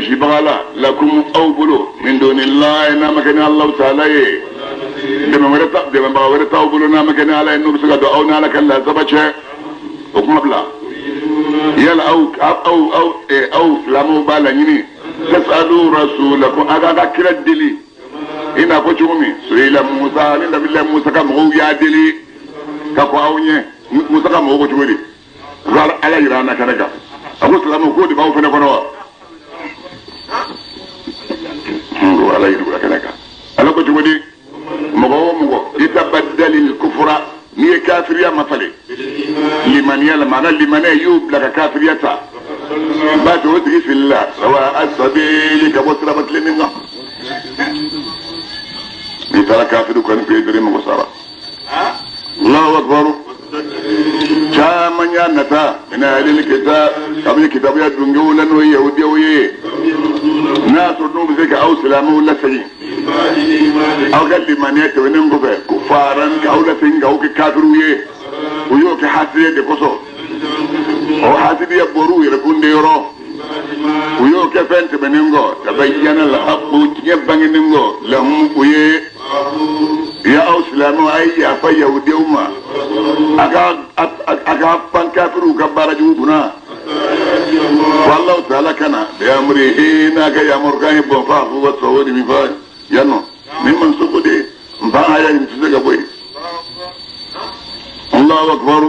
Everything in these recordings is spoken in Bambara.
kisibaga la lakum aw bolo min dunillahi n'a ma kɛ ni Alahu taala ye dɛmɛbaga wɛrɛ t'aw bolo n'a ma kɛ ni Ala ye n'o bɛ se ka don aw ni Ala ka lasaba cɛ o kuma bila yala aw silamɛw b'a laɲini tasalu rasulakum a k'a ka kira deli i n'a fɔ cogo min suila Musa ni nabila Musa ka mɔgɔw y'a deli ka kɔn aw ɲɛ Musa ka mɔgɔw ko cogo di u ka Ala yira an na kɛnɛ kan a ko silamɛw k'o de b'aw fana kɔnɔ wa ko Ala yira u la kɛnɛ kan Ala ko cogo di mɔgɔ o mɔgɔ itabaddalil kufra n'i ye kafiriya mafalen limaniya la maana limaniya y'o bila ka kafiriya ta b'a to o tigi filila sawa asabili ka bɔ siraba tilennen kan n'i taara kafiri kɔni fɛ yen dɔrɔn i mago sara Allahu akbar caman y'a nata min ahlil kitab kabini kitabuya dungew la n'o ye yahudiyaw ye n'a sɔrɔ n'u bɛ se ka aw silamɛw lasegin aw ka limaniya tɛmɛnen kɔfɛ kufaran k'aw lasegin k'aw kɛ kafiriw ye u y'o kɛ hasidiya de kosɔn o hasidiya bɔr'u yɛrɛ kun de yɔrɔ u y'o kɛ fɛn tɛmɛnen kɔ tabayyana al-haqqu tiɲɛ bangenen kɔ lahum u ye ya aw silamɛw a ye yafa yahudiyaw ma a ka pan kafiriw ka baara jugu kunna wallahu taala kana bi amrihi n'a ka yamarukan ye bɔn fa fo wa sɔwɔ de min fa yan nɔ min man soko de n fa aya nin tɛ se ka bɔ yen Allahu akbar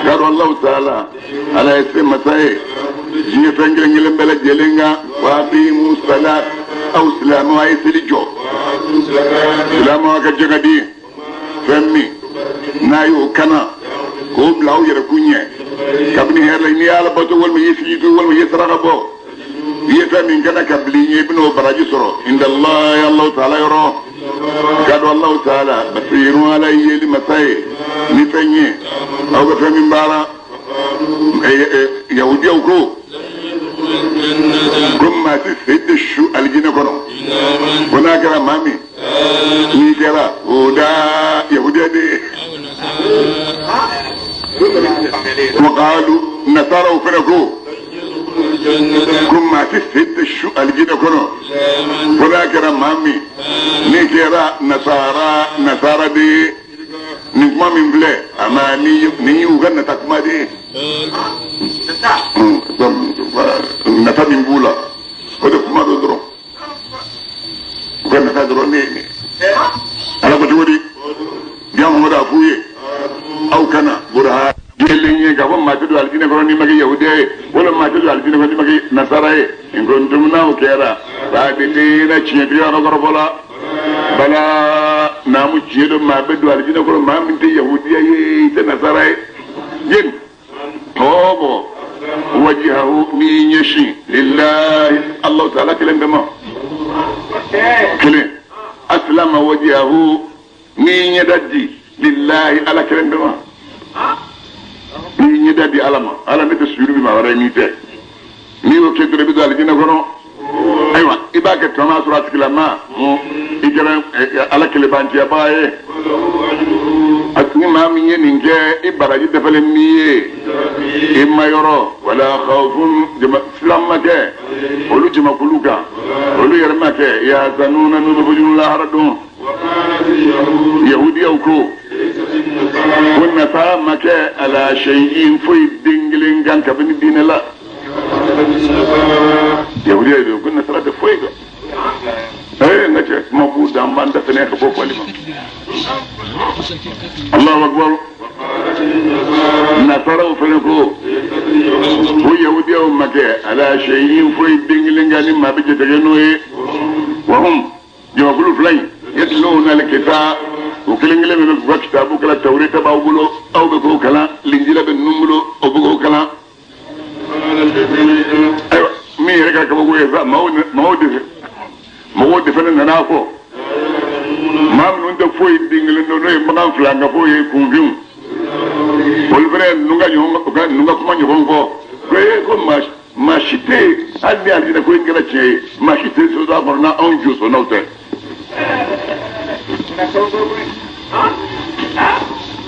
kadɔ Allahu taala ala ye se masa ye diɲɛ fɛn kelen kelen bɛɛ lajɛlen kan wa aqimu salat aw silamɛw a ye seli jɔ silamɛw a ka jaka di fɛn min n'a y'o kana k'o bila aw yɛrɛ kun ɲɛ kabini hɛrɛ la n'i ye ala bato walima i ye siji to walima i ye saraka bɔ i ye fɛn min kana ka bila i ɲɛ i bɛna o baraji sɔrɔ indallahi Allahu taala yɔrɔ k'a dɔn Allahu taala basirun ala ye yeli masa ye ni fɛn ye aw bɛ fɛn min baara yahudiyaw ko ko maa tɛ sen tɛ su alijinɛ kɔnɔ ko n'a kɛra maa min n'i kɛra o da yahudiya de ye waqalu nasaraw fana ko ko maa tɛ sen tɛ su alijinɛ kɔnɔ ko n'a kɛra maa min n'i kɛra nasara nasara de ye nin kuma min filɛ a ma ni y'u ka nata kuma de ye nata min b'u la o de kuma don dɔrɔn u ka nata dɔrɔn ne ye nin ala ko cogo di diɲɛ Muhamadu a f'u ye aw kana burhan kelen ye k'a fɔ maa tɛ don alijinɛ kɔnɔ n'i ma kɛ yahudiya ye walima maa tɛ don alijinɛ kɔnɔ n'i ma kɛ nasara ye in kuntum n'aw kɛra sadiqina tiɲɛtigiya ka kɔrɔfɔ la bala naamu tiɲɛ don maa bɛ don alijinɛ kɔnɔ maa min tɛ yahudiya ye i tɛ nasara ye yen tɔɔbɔ wajihahu n'i ɲɛsin lillahi Allahu taala kelen bɛ ma kelen aslama wajihahu n'i ɲɛda di lillahi ala kelen bɛ ma n'i ɲɛda di ala ma ala ne tɛ sujuru bi maa wɛrɛ ye n'i tɛ n'i y'o kɛ dɔrɔn i bɛ don alijinɛ kɔnɔ ayiwa i b'a kɛ tuma min sɔrɔ a tigilama i kɛra ala kelebanciyabaa ye a ni maa min ye nin kɛ i baraji dafalen b'i ye i ma yɔrɔ wala khawfun jama siran ma kɛ olu jamakulu kan olu yɛrɛ ma kɛ yahzanuna n'u bɛ kojugu lahara don yahudiyaw ko ko nasara ma kɛ ala shay'in foyi den kelen kan kabini diinɛ la yahudiya don ko nasara tɛ foyi kan ee n ka cɛ kuma b'u da an b'an da fɛnɛ ka bɔ fɔli ma Allahu akbar nasaraw fɛnɛ ko ko yahudiyaw ma kɛ ala shay'in foyi den kelen kan ni maa bɛ jate n'o ye wa hum jamakulu fila in yatluna alkitab o kelen kelen bɛ k'u ka kitabu kalan tawureta b'aw bolo aw bɛ k'o kalan linjila bɛ ninnu bolo o bɛ k'o kalan ayiwa min yɛrɛ ka kabako ye sa mɔgɔw de fana nana fɔ maa minnu tɛ foyi den kelen dɔn n'o ye makan filankafow ye kunfinw olu fana ye ninnu ka kuma ɲɔgɔn fɔ ko ee ko maa si tɛ yen hali ni alijinɛ ko in kɛra tiɲɛ ye maa si tɛ so a kɔnɔ n'anw josɔnnaw tɛ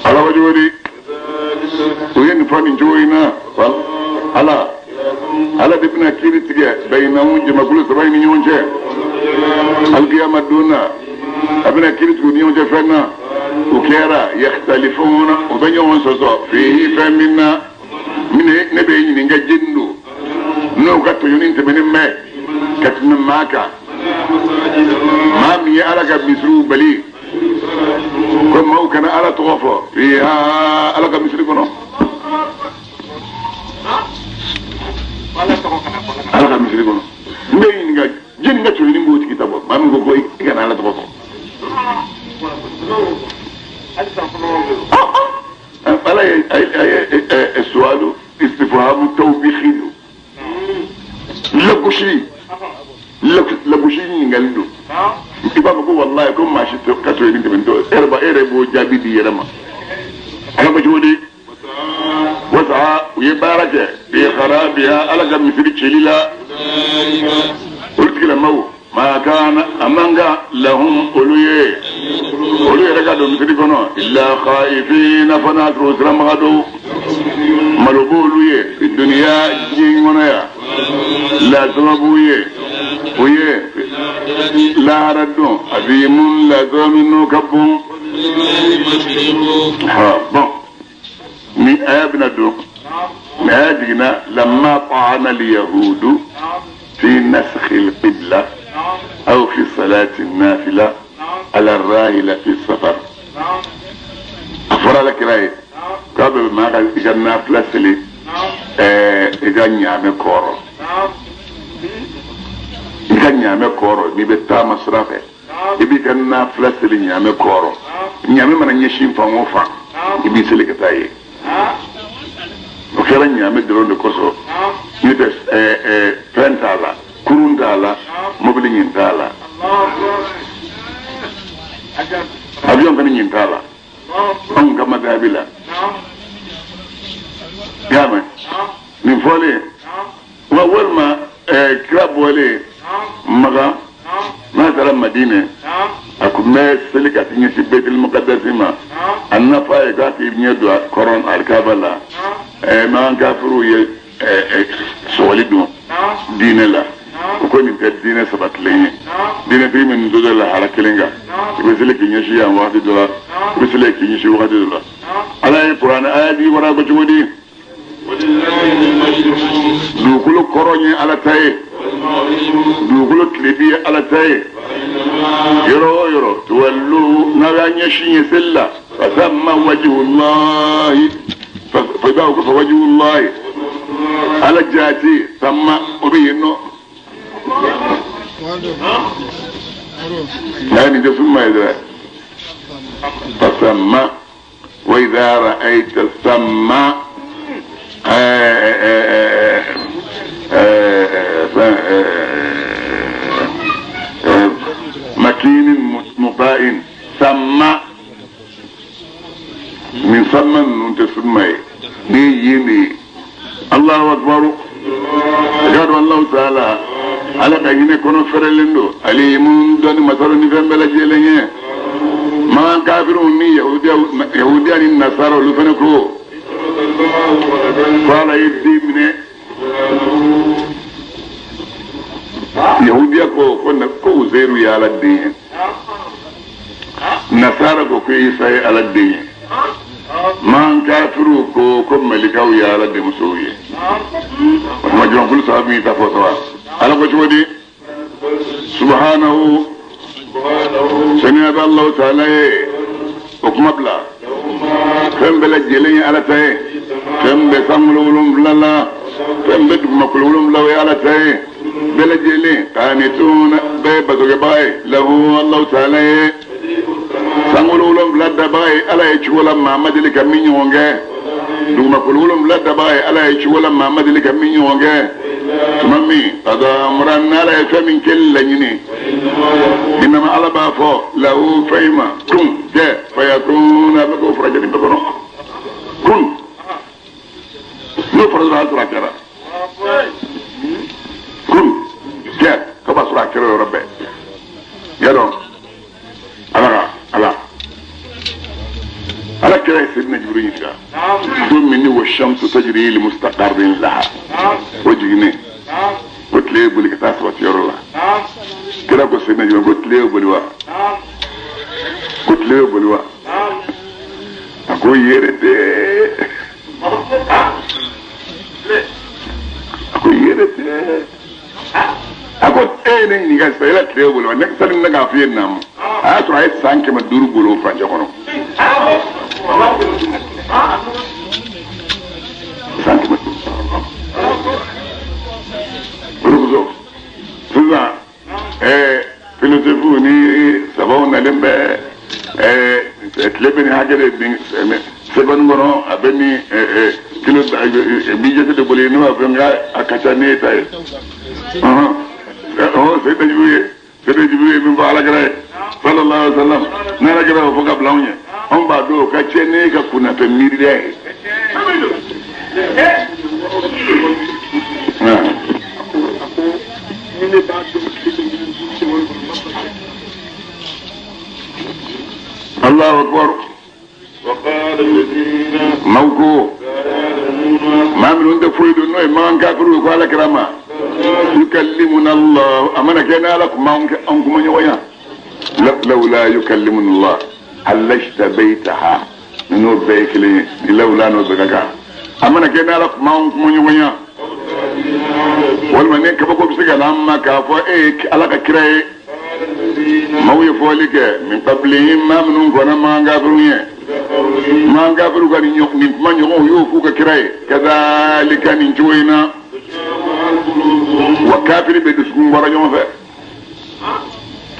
ala ko cogo di u ye nin fɔ nin cogo in na ala Ala de bɛna kiiri tigɛ bayinahum jamakulu saba in ni ɲɔgɔn cɛ alikiyama don na. A bɛna kiiri tigɛ u ni ɲɔgɔn cɛ fɛn na o kɛra yakhtalifuna, o bɛ ɲɔgɔn sɔsɔ fihi fɛn min na. Ne bɛ ɲininka jeni don n'o ka tɔɲɔni tɛmɛnen bɛ ka tɛmɛ maa kan, maa min ye Ala ka misiriw bali ko maaw kana Ala tɔgɔ fɔ fiha Ala ka misiri kɔnɔ. Ala ka misiri kɔnɔ, n bɛ ɲininka jeni ka tɔɲɔni b'o tigi ta bɔ, maa min ko ko i kana Ala tɔgɔ fɔ. Ala ye a ye suwalu istifhamu tawbihi don, lagosi lagosi ɲininkali don. I b'a fɔ ko walayi ko maa si tɛ ka tɔɲɔni tɛmɛ tɔ e yɛrɛ b'a e yɛrɛ b'o jaabi di i yɛrɛ ma. Ala ko cogo di? Wasa u ye baara kɛ bi kharabiha, Ala ka misiri cili la. Olu tigilamaw ma kana a man kan lahum olu ye olu yɛrɛ ka don misiri kɔnɔ illa khaifina, fo n'a sɔrɔ u siranbaga don. Malo b'olu ye fi duniya diɲɛ kɔnɔ yan, lasama b'u ye o ye lahara don azimun lasama min n'o ka bon. Ha bon, ni aya bɛna don, ni aya jiginna lamma ta'ana al-yahudu fi nasakh al-qibla aw fi salati nafila ala rahila fi safar. A fɔra Ala kira ye k'a bɛ maa ka i ka nafila seli i ka ɲaamɛ kɔrɔ, i ka ɲaamɛ kɔrɔ. N'i bɛ taama sira fɛ, i b'i ka nafila seli ɲaamɛ kɔrɔ. Ɲaamɛ mana ɲɛsin fan o fan, i b'i seli ka taa yen. O kɛra ɲaamɛ dɔrɔn de kosɔn. N'o tɛ ɛɛ ɛɛ fɛn t'a la, kurun t'a la, mobili ɲin t'a la, avion fana ɲin t'a la. Anw ka madhabi la, y'a mɛn nin fɔlen wa walima kira bɔlen Makan n'a taara Madinɛ, a tun bɛ seli ka ɲɛsin Baitul Muqaddasi ma. A nafa ye k'a k'i ɲɛ don a kɔrɔn alikaba la. Makan kafiriw ye sɔgɔli don diinɛ la. O ko nin tɛ diinɛ sabatilen ye. Diinɛtigi min dɔ dɔ lahara kelen kan, i bɛ seli k'i ɲɛsin yan wagati dɔ la, i bɛ seli k'i ɲɛsin wagati dɔ la. Ala ye kuranɛ aya di wara ko cogo di? Dugukolo kɔrɔ ye Ala ta ye, dugukolo tilebi ye Ala ta ye. Yɔrɔ o yɔrɔ tuwallu, n'a y'a ɲɛsin ye seli la, fasamma wajhullahi fa i b'a fɔ ko fa wajhullahi, Ala jaati samma o bɛ yen nɔ. Nka nin tɛ summa ye dɛ. Fasamma wa idha ra'ayta samma fɛn makinin muta'in samma nin samma ninnu tɛ summa ye ni yen de ye. Allahu akbar. K'a dɔn Allahu taala Ala ka hinɛ kɔnɔ fɛrɛlen don, alimun dɔnni masaro ni fɛn bɛɛ lajɛlen ye. Makan kafiriw ni yahudiya ni nasara, olu fana ko ko Ala ye den minɛ. Yahudiya ko ko Uzairu ye Ala den ye, nasara ko ko Isa ye Ala den ye, man kafiriw ko ko malikaw ye Ala denmusow ye. O tuma jɔnkulu saba min ta fɔ saba, Ala ko cogo di? Subhanahu, saniya bɛ Allahu taala ye. O kuma bila, fɛn bɛɛ lajɛlen ye Ala ta ye. Fɛn bɛɛ sankolo wolonwula la, fɛn bɛɛ dugumakolo wolonwula, o ye Ala ta ye. Bɛɛ lajɛlen qanituna, bɛɛ ye batokɛbaga ye lahu Allahu taala ye. Sankolo wolonwula dabaga ye Ala ye cogo la maa ma deli ka min ɲɔgɔn kɛ. Dugumakolo wolonwula dabaga ye Ala ye cogo la maa ma deli ka min ɲɔgɔn kɛ. Tuma min qada amran, n'Ala ye fɛn min kɛli laɲini, innama Ala b'a fɔ lahu fɛn ma kun kɛ fayakun, a bɛ k'o furakɛli bɛɛ kɔnɔ. Kun n'o fɔra dɔrɔn, a sɔrɔ a kɛra. Kun kɛ ka b'a sɔrɔ a kɛra yɔrɔ bɛɛ. Yadɔ Ala ka Ala kira ye Seydina Jibril ɲininka don min ni wa shamsu tajri li mustaqarrin laha, o jiginnen. tile bɛ boli ka taa sabati yɔrɔ la. Kira ko Seyidina Jibiri ko tile bɛ boli wa? Ko tile bɛ boli wa? A ko yɛrɛ tɛ. A ko yɛrɛ tɛ. A ko e ye ne ɲininka sisan yala tile bɛ boli wa? Ne sani ne k'a f'i ye naamu. A y'a sɔrɔ a ye san 500 boli o furancɛ kɔnɔ. San 500. O de kosɔn sisan philosophes ni sabaw nalen bɛ tile bɛ nin hakɛ de bin seconde kɔnɔ, a bɛ nin kilo bi jate de boli, ne b'a fɔ n k'a ka ca n'e ta ye. Seyidina Jibiri ye, Seyidina Jibiri ye min fɔ Alakira ye sallallahu alaihi wa sallam, n'Alakira y'o fɔ ka bila anw ɲɛ, anw b'a dɔn o ka ca n'e ka kunnafɛn miiriya ye. Allahu akbar. Maaw ko maa minnu tɛ foyi dɔn, n'o ye makan kafiriw ye, ko Ala kira ma yukallimuna Allah, a mana kɛ n'Ala tun b'anw kɛ anw kuma ɲɔgɔnya, lawla yukallimuna Allah halashtabaytaha, n'o bɛɛ ye kelen ye, ni lawla n'o bɛɛ ka kan. A mana kɛ n'Ala tun b'anw kuma ɲɔgɔnya, walima ni kabako bɛ se ka n'an ma k'a fɔ e ye Ala ka kira ye. Maaw ye fɔli kɛ min qablihim, maa minnu kɔnna makan kafiriw ye, makan kafiriw ka nin kuma ɲɔgɔn u y'o f'u ka kira ye, kadhalika nin cogo in na. Wa kafiri bɛɛ dusukun bɔra ɲɔgɔn fɛ,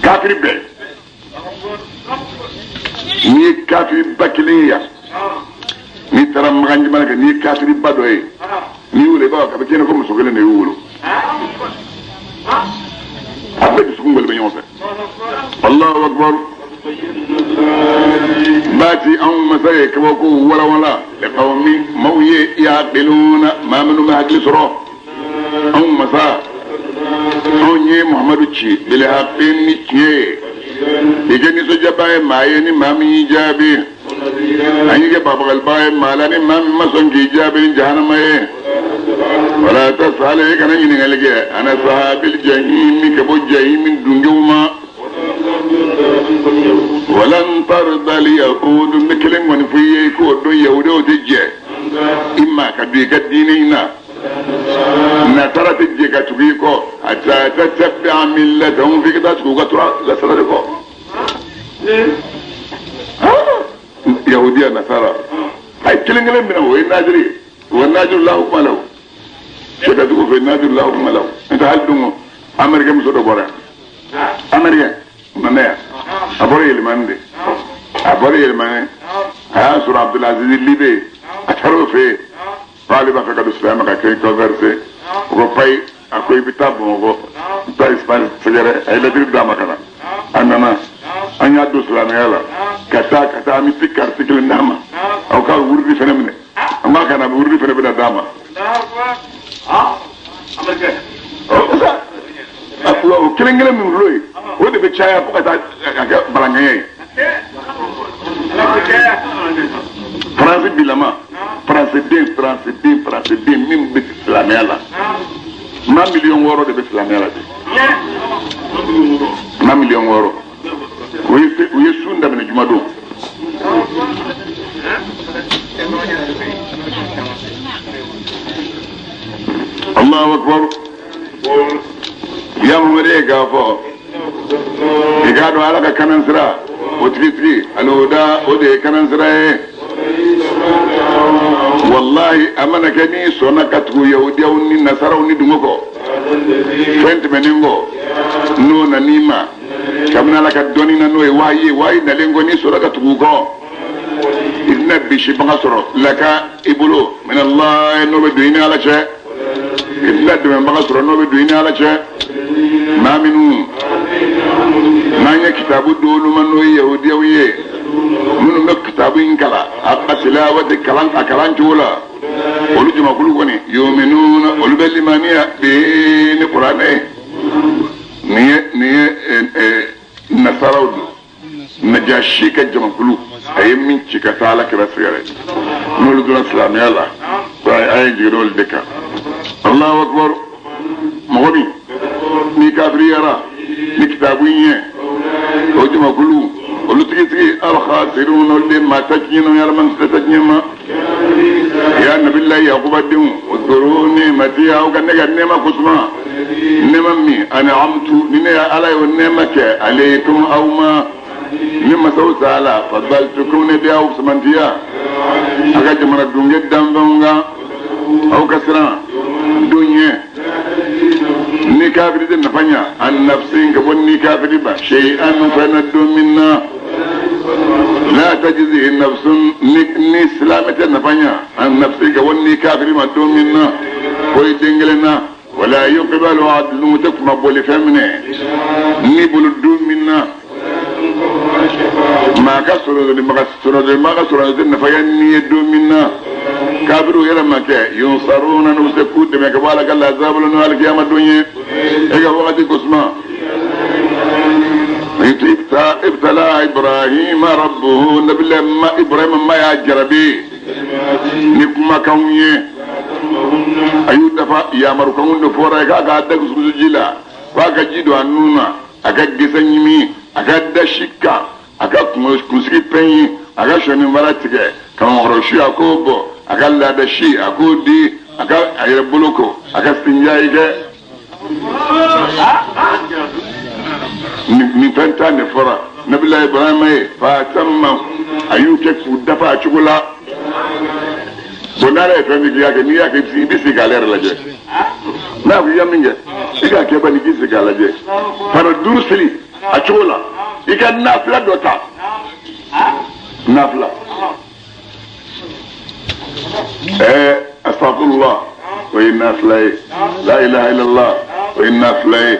kafiri bɛɛ. N'i ye kafiri ba kelen ye yan, n'i taara makan jamana kan, n'i ye kafiri ba dɔ ye, n'i y'o wele, i b'a fɔ a bɛ kɛ i n'a fɔ muso kelen de y'u wolo. A bɛɛ dusukun bɔlen bɛ ɲɔgɔn fɛ. Allahu akbar. Baati anw masa ye kabako walawala liqawmin, maaw ye, yaqiluna, maa minnu bɛ hakili sɔrɔ. Anw masa, anw ye Muhamadu ci bilhaqi, ni tiɲɛ ye, i kɛ nisɔndiyabaa ye maa ye ni maa min y'i jaabi, an y'i kɛ bagabagalibaa ye maa la ni maa min ma sɔn k'i jaabi ni jahanama ye. Wala tasal, e kana ɲininkali kɛ an ashabil jahimi, ka bɔ jahimi dungew ma. Walan tardal yahudu, n bɛ kelen kɔni fɔ i ye k'o dɔn, yahudiw tɛ jɛ i ma ka don i ka diinɛ in na, nasara tɛ jɛ ka tugu i kɔ, hatta tattabi'a millatahum, f'i ka taa tugu u ka tura ka sira de kɔ. Yahudiya nasara a ye kelen kelen minɛ, o ye naziri ye, wa naziru la hukma lahu, sɛkatigiw fɛ naziru la hukma lahu. N tɛ hali don américain muso dɔ bɔra yan, américain nana yan, a bɔra Yɛlɛmani de, a bɔra Yɛlɛmani, a y'a sɔrɔ Abdulaziz Libe, a taara o fɛ yen k'ale b'a fɛ ka don silamɛ ka kɛ converti. O ko payi, a ko i bɛ taa Bamakɔ, i bɛ taa Espagne sɛgɛrɛ. A ye lɛtiri d'a ma ka na, a nana, an y'a don silamɛya la ka taa ka taa, an bɛ se kariti kelen d'a ma, aw ka wurudi fɛnɛ minɛ, an b'a ka na, wurudi fɛnɛ bɛna d'a ma. O kelen kelen min filɛ ye, o de bɛ caya fo ka taa ka kɛ balankɛɲɛ ye. Faransi bilama, faransi den, faransi den, faransi den min bɛ silamɛya la, maa 6 miliyɔn de bɛ silamɛya la bi, maa 6 miliyɔn. U ye sun daminɛ jumadon. Allahu akbar. Ya Muhammad, e k'a fɔ i k'a dɔn Ala ka kanansira o tigitigi alhuda, o de ye kanansira ye. Wallahi, a mana kɛ n'i sɔnna ka tugu yahudiyaw ni nasaraw ni dungo kɔ, fɛn tɛmɛnen kɔ n'o nan'i ma kabini Ala ka dɔnni na, n'o ye wahayi ye, wahayi nalen kɔ, n'i sɔnna ka tugu u kɔ, i tɛna bisibaga sɔrɔ laka i bolo minallahi, n'o bɛ don i ni Ala cɛ. I tɛna dɛmɛbaga sɔrɔ n'o bɛ don i ni Ala cɛ. Maa minnu n'an ye kitabu d'olu ma, n'o ye yahudiyaw ye, minnu bɛ kitabu in kalan haqqa tilawati, kalan a kalan cogo la, olu jamakulu kɔni yuminuna, olu bɛ limaniya bi ni kuranɛ ye. Nin ye nasaraw don, Najasi ka jamakulu, a ye min ci ka taa Ala kira sɛgɛrɛ, n'olu donna silamɛya la, a ye jigin olu de kan. Allahu akbar. Mɔgɔ min ni kafiriyara ni kitabu in ye, o jamakulu olu tigitigi alkhasirun, olu de maa ta tiɲɛ na, Ala man ta tiɲɛ ma. Ya nabilayi Yakuba denw, udkuru ni'mati, aw ka ne ka nɛɛma kosuma, nɛɛma min an'amtu, ni ne ya Ala ye o nɛɛma kɛ alaykum, aw ma, ni masaw taala fadaltukum, ne de y'aw samantiya a ka jamana dunge danfɛnw kan. Aw ka siran don ɲɛ ni kafiri tɛ nafa ɲa an nafsin, ka bɔ ni kafiri ba shay'an, fɛn na don min na la tajzi nafsun, ni silamɛ tɛ nafa ɲa an nafsin, ka bɔ ni kafiri ma don min na foyi den kelen na, wala yuqbalu adlun, tɛ kuma boli fɛn minɛ ni bolo don min na maa ka sɔrɔ maa ka sɔrɔ tɛ nafa ɲa ni ye don min na kafiriw yɛrɛ ma kɛ yunsaruna, n'u se k'u dɛmɛ ka bɔ Ala ka lazabu la, n'o alikiyama don ye. E ka wagati kosuma ibtala Ibrahima rabbuhu, nabila ma Ibrahima ma y'a jarabi ni kumakanw ye, a y'u dafa yamarukanw de fɔra ye k'a k'a da gusugusu ji la, k'a ka ji don a nun na, a ka gɛsɛ ɲimi, a ka da si kan, a ka kunsigi pɛɲi, a ka sɔninfara tigɛ, kamakɔrɔ si a k'o bɔ, a ka laada si a k'o di, a ka a yɛrɛ bolo ko, a ka sinjayi kɛ. Nin fɛn tan de fɔra nabila Ibrahima ye, fatamma, a y'u kɛ k'u dafa a cogo la. Bon, n'Ala ye fɛn min k'i y'a kɛ, n'i y'a kɛ, i bɛ sigi k'ale yɛrɛ lajɛ. N'a ko i ya min kɛ, i k'a kɛ bani, k'i sigi k'a lajɛ. Fara duuru seli a cogo la, i ka nafila dɔ ta, nafila astaghfirullah, o ye nafila ye, la ilaha illallah, o ye nafila ye,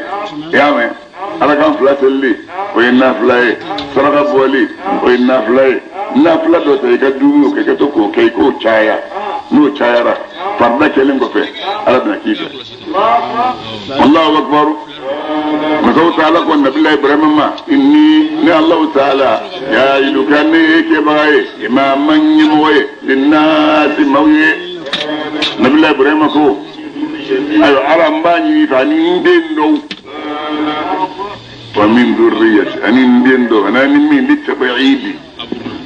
i y'a mɛn, Ala kan fila selili, o ye nafila ye, saraka bɔli, o ye nafila ye. Nafila dɔ ta i ka dumuni kɛ, ka to k'o kɛ, i k'o caya. N'o cayara, farida kɛlen kɔfɛ, Ala bɛna k'i fɛ. Allahu akbar. Masaw taala ko nabila Ibrahima ma: inni, ne Allahu taala, jaa'iluka, ne ye kɛbaga ye, imaman, ɲɛmɔgɔ ye, linnaasi, maaw ye. Nabila Ibrahima ko: ayiwa Ala, n b'a ɲini i fɛ ani n den dɔw, wa min dhurriyyati, ani n den dɔw, ani min li tabi'idi,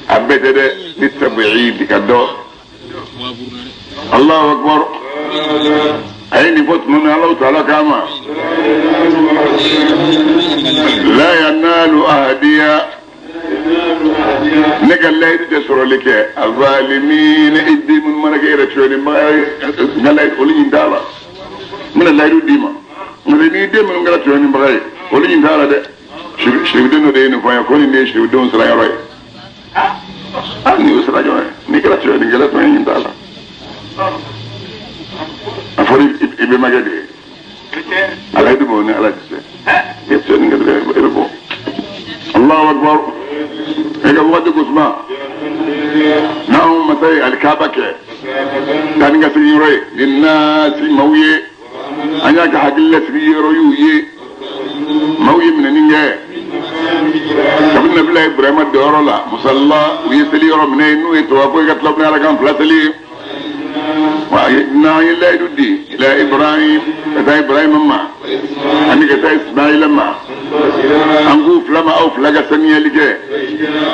a bɛɛ tɛ dɛ, li tabi'idi, ka dɔ. Allahu akbar. A ye nin fɔ tuma min, Allahu taala k'a ma: la yanalu ahadiya, ne ka layidu tɛ sɔrɔli kɛ, azalimin, i den minnu mana kɛ yɛrɛ tiyɔni n ka layidu, olu ɲin t'a la. N bɛna layidu d'i ma, nka n'i den minnu kɛra tiyɔnibaga ye, olu ɲin t'a la dɛ. Sirifiden dɔ de ye nin fɔ n ye ko nin de ye sirifidenw sira yɔrɔ ye. Ah, nin y'o sira jɔn ye, n'i kɛra tiyɔnikɛla tɔ ye, ɲin t'a la. A fɔra i bɛnbakɛ de ye, a layidu b'o ni Ala ti se i tiyɔnikɛla, i bɛ bɔ. Allahu akbar. E ka wagati kosuma n'anw masa ye alikaba kɛ taa ni ka segin yɔrɔ ye, linnaasi, maaw ye, an y'a kɛ hakili lasigi yɔrɔ y'u ye. Maaw ye minɛni kɛ kabini nabila Ibrahima dɔyɔrɔ la musalla, u ye seli yɔrɔ minɛ n'u ye tawafo ye ka tila Ala kan fila seli ye. Wa n'an ye layidu di ila Ibrahim, ka taa Ibrahima ma ani ka taa Ismaila ma, an k'u fila ma: aw fila ka saniyali kɛ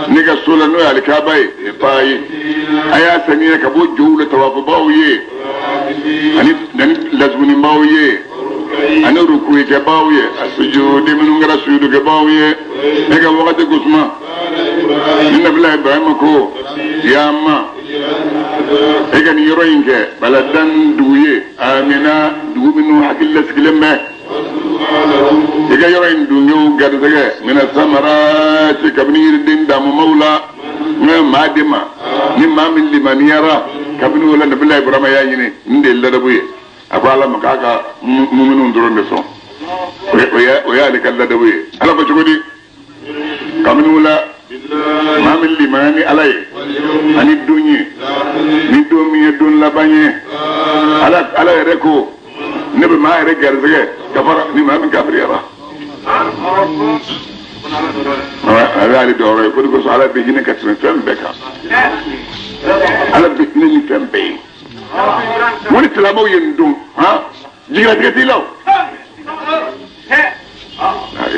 ne ka so la, n'o ye alikaba ye, fa ye, a y'a saniya ka bɔ jow la, tawafubaw ye ani lasugunibaw ye ani rukuyikɛbaw ye, a sujudi, minnu kɛra sujudukɛbaw ye. Ne ka wagati kosuma ni nabila Ibrahima ko: ya ma, e ka nin yɔrɔ in kɛ baladan, dugu ye, amina, dugu minnu hakili lasigilen bɛ, i ka yɔrɔ in dungew garisɛgɛ, mina samarati, kabini yiriden damumaw la, n ka maa di ma ni maa min limaniyara. Kabini o la, nabila Ibrahima y'a ɲini, nin de ye ladabu ye. A ko Ala ma k'a ka muminw dɔrɔn de sɔn, o y'ale ka ladabu ye. Ala ko cogo di? Kabini o la, maa min limaniya ni Ala ye ani don ye, ni don min ye don laban ye, Ala yɛrɛ ko ne bɛ maa yɛrɛ garisɛgɛ ka fara ni maa min kafiriyara. A y'ale dɔwɛrɛ ye ko de kosɔn Ala bɛ hinɛ ka tɛmɛ fɛn bɛɛ kan. Ala bɛ hinɛ ni fɛn bɛɛ ye. Mo ni silamɛw ye nin don han, jigilatigɛ t'i la o.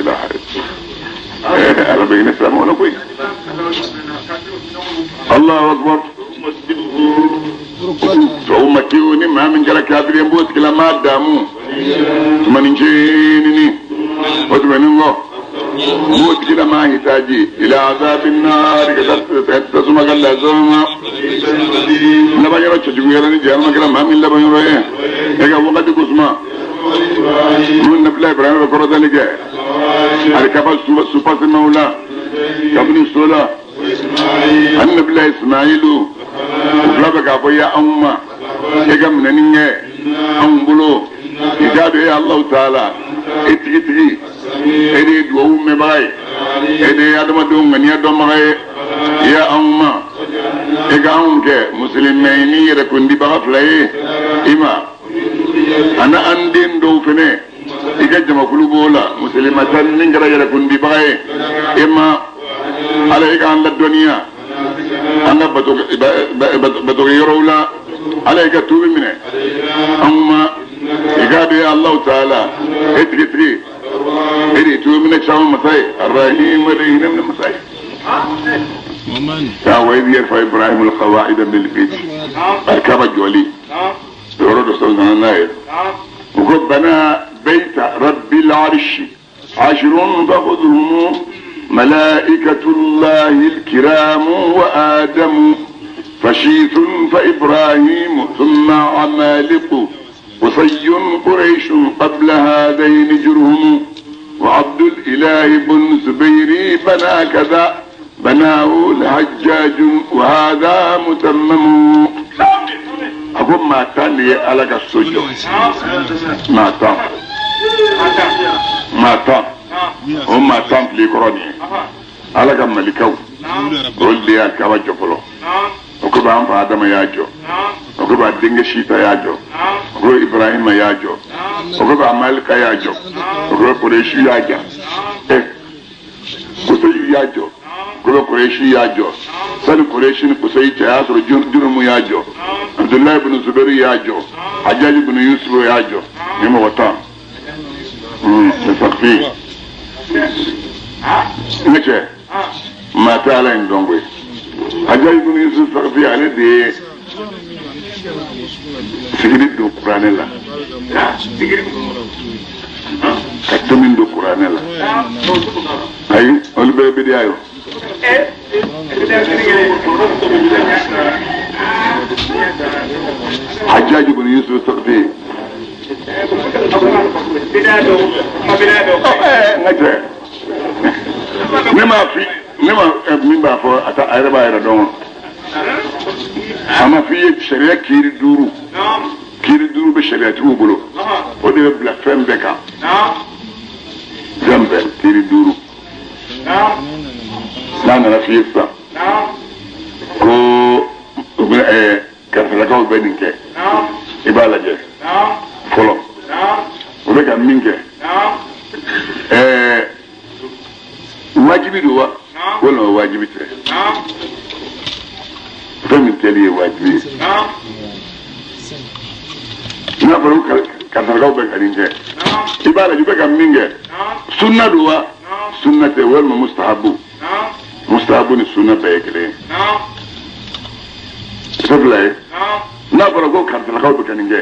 ilaha illallah. Ala bɛ hinɛ silamɛw la koyi. Allahu akbar. Fa ummatihu ni maa min kɛra kafiri ye n b'o tigilamaa daamu tumanin ncinin o tɛmɛnen kɔ n b'o tigilamaa hitaji ila azabi naari ka taa tasuma ka lazaba ma. Labanyɔrɔ cɛjuguyara ni jahanama kɛra maa min labanyɔrɔ ye e ka wagati ko suma minnu nabila Ibrahima bɛ kɔrɔtali kɛ alikaba supasemaw la kabini so la ani nabila Ismailu u fila bɛ k'a fɔ ya anw ma e ka minɛni kɛ anw bolo i k'a dɔn e Alahu taala e tigitigi e de ye duwawu mɛnbaga ye e de ye adamadenw ŋaniya dɔnbaga ye ya anw ma e ka anw kɛ musilimɛ ni yɛrɛkundibaga fila ye i ma ani an den dɔw fɛnɛ i ka jamakulu b'o la musilimatan min kɛra yɛrɛkundibaga ye e ma ala i k'an ladɔnniya an ka batokɛyɔrɔw la ala i ka tuubi minɛ anw ma i k'a dɔn Alahu taala e tigitigi e de ye tuubi minɛ caman masa ye arahim e de ye hinɛ minɛ masa ye. Wa idh yarfa Ibrahim alqawaida min albayt alikaba jɔli yɔrɔ dɔ sɔrɔ nana n'a ye u ko bana bayta rabbil arshi ashirun fakhudhuhum malaikatullahi alkiramu wa adamu fashithun fa ibrahimu thumma amaliqu قصي قريش قبل هذين جرهم وعبد الإله بن زبير بنى كذا بناه الحجاج وهذا متمم. أقول ما تان على السجود ما تان ما تان هم ما تان في القرآن على كم ملكو قول لي الكواجب فلو o ko b'an fa Adama y'a jɔ o ko b'a denkɛ Sita y'a jɔ o ko Ibrahima y'a jɔ o ko b'a Malika y'a jɔ o ko Kuresi y'a jɔ Kusayi y'a jɔ o ko Kuresi y'a jɔ sani Kuresi ni Kusayi cɛ y'a sɔrɔ Jurumu y'a jɔ Abudulayi bin Zubairu y'a jɔ Hajjaji bin Yusufu y'a jɔ ni mɔgɔ tan safi ne cɛ maa tɛ Ala in dɔn koyi. Hajjaji bin Yusuf Sakafi ale de ye sigili don kuranɛ la ka tomi don kuranɛ la ayi olu bɛɛ bidiya ye. Hajjaji bin Yusuf Sakafi n ka cɛ ne m'a fi ne ma min b'a fɔ a ta a yɛrɛ b'a yɛrɛ dɔn a ma f'i ye sariya kiiri duuru kiiri duuru bɛ sariyatigiw bolo o de bɛ bila fɛn bɛɛ kan fɛn bɛɛ kiiri duuru n'a nana f'i ye sisan ko u bɛ karisalakaw bɛ nin kɛ i b'a lajɛ fɔlɔ u bɛ ka min kɛ wajibi don wa walima wajibi tɛ fɛn min kɛli ye wajibi ye n'a fɔra ko karisalakaw bɛ ka nin kɛ i b'a lajɛ u bɛ ka min kɛ sunna don wa sunna tɛ walima mustahabu mustahabu ni sunna bɛɛ ye kelen ye tɛ fila ye n'a fɔra ko karisalakaw bɛ ka nin kɛ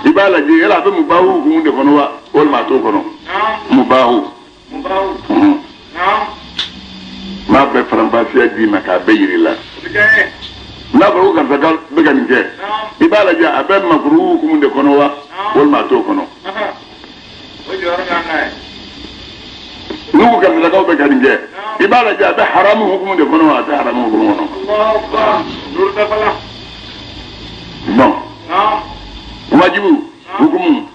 i b'a lajɛ yala a bɛ mubahu hukumu de kɔnɔ wa walima a t'o kɔnɔ mubahu n'a bɛɛ faranfasiya d'i ma k'a bɛɛ yir'i la n'a fɔra ko karisa bɛ ka nin kɛ i b'a lajɛ a bɛ makuru hukumu de kɔnɔ wa walima a t'o kɔnɔ n'u ko karisalakaw bɛ ka nin kɛ i b'a lajɛ a bɛ haramu hukumu de kɔnɔ wa a tɛ haramu hukumu kɔnɔ bon wajibu hukumu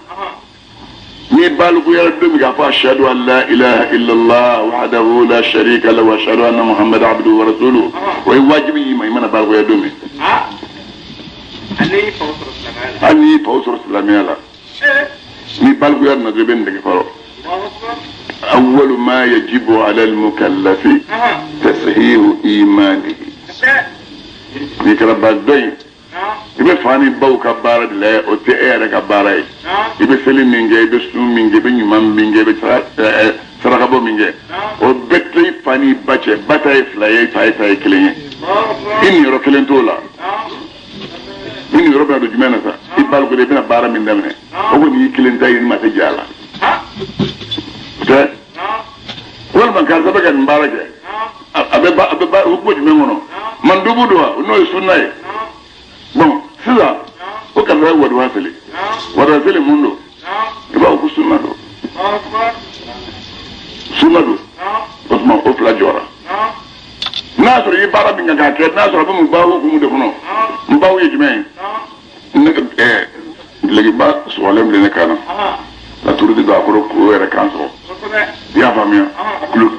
ni balikuyara don min k'a fɔ ashhadu an la ilaha illallah wahdahu la sharika lahu wa ashhadu anna muhammadan abduhu wa rasuluhu o ye wajibi y'i ma i mana balikuya don min hali n'i y'i faw sɔrɔ silamɛya la ni balikuya nana dɔrɔn i bɛ nin dege fɔlɔ awwalu ma yajibu ala al-mukallafi tashihu imanihi n'i kɛra ba dɔ ye i bɛ fa ni baw ka baara de la o tɛ e yɛrɛ ka baara ye i bɛ seli min kɛ i bɛ sun min kɛ i bɛ ɲuman min kɛ i bɛ saraka Jagabɔ min kɛ o bɛɛ tɛ i fa n'i ba cɛ, ba ta ye fila ye, fa ye ta ye kelen ye. I niyɔrɔ kelen t'o la. I niyɔrɔ bɛna don jumɛn na sa? I baliku de, i bɛna baara min daminɛ, o kɔni y'i kelen ta ye, ni maa tɛ jɛ a la. O tɛ? Walima karisa bɛ ka nin baara kɛ, a bɛ ba a bɛ ba hukumu jumɛn kɔnɔ? Mandubu don wa? N'o ye sunna ye. Bon, sisan o karisa ye waduwa seli. Waduwa seli mun don? I b'a fɔ ko sunna don. Sunna don. O tuma o fila jɔra. N'a y'a sɔrɔ i ye baara min kan k'a kɛ, n'a sɔrɔ a bɛ mubahu hukumu de kɔnɔ. Mubahu ye jumɛn ye? Ne ka dulokiba sɔgɔlen filɛ ne kan na. Ka turudi don a kɔrɔ k'o yɛrɛ kan sɔgɔ. I y'a faamuya?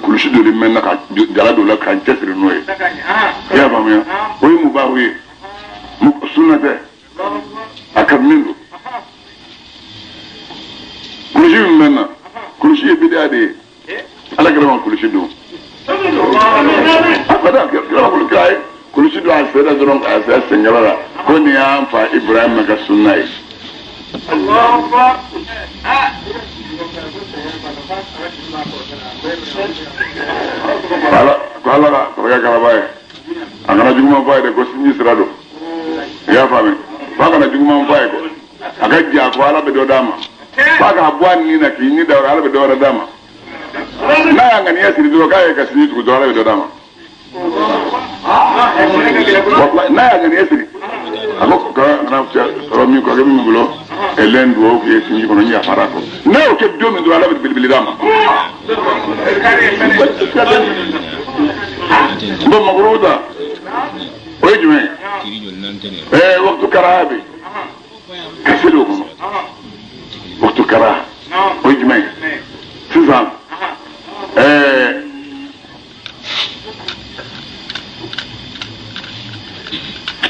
Kulusi dɔ de bɛ n na ka jala don o la ka n cɛsiri n'o ye. I y'a faamuya? O ye mubahu ye. Sunna tɛ. A kanunen don. Kulusi min bɛ n na, kulusi ye bidiya de ye. Ala kira ma kulusi don. Abada, kira ma kulusi ye kulusi don a sen na dɔrɔn k'a se senkala la ko nin y'an fa Ibrahima ka sunna ye. Ala ko ala ka kɔrɔkɛ kalaba ye. A kana juguman fɔ a ye dɛ, ko sinji sira don. I y'a faamu? F'a kana juguman fɔ a ye ko a ka jɛ a ko ala bɛ dɔ d'a ma. F'a k'a bɔ a ni na k'i ni da yɔrɔ ala bɛ dɔ wɛrɛ d'a ma. N'a y'a ŋaniya siri dɔrɔn k'a ye ka sinji tugu dɔrɔn ala bɛ dɔ d'a ma. Wallahi, n'a y'a ŋaniya siri a ko ka kana sɔrɔ min kɔrɔkɛ min bolo ɛlɛn duwawu k'i ye sinji kɔnɔ n yafara kɔ. N'a y'o kɛ don min dɔrɔn ala bɛ belebele d'a ma. Bon, makuru ta o ye jumɛn ye? Waktu karaha bɛ ka seli o kɔnɔ. Waktu karaha o ye jumɛn ye? Sisan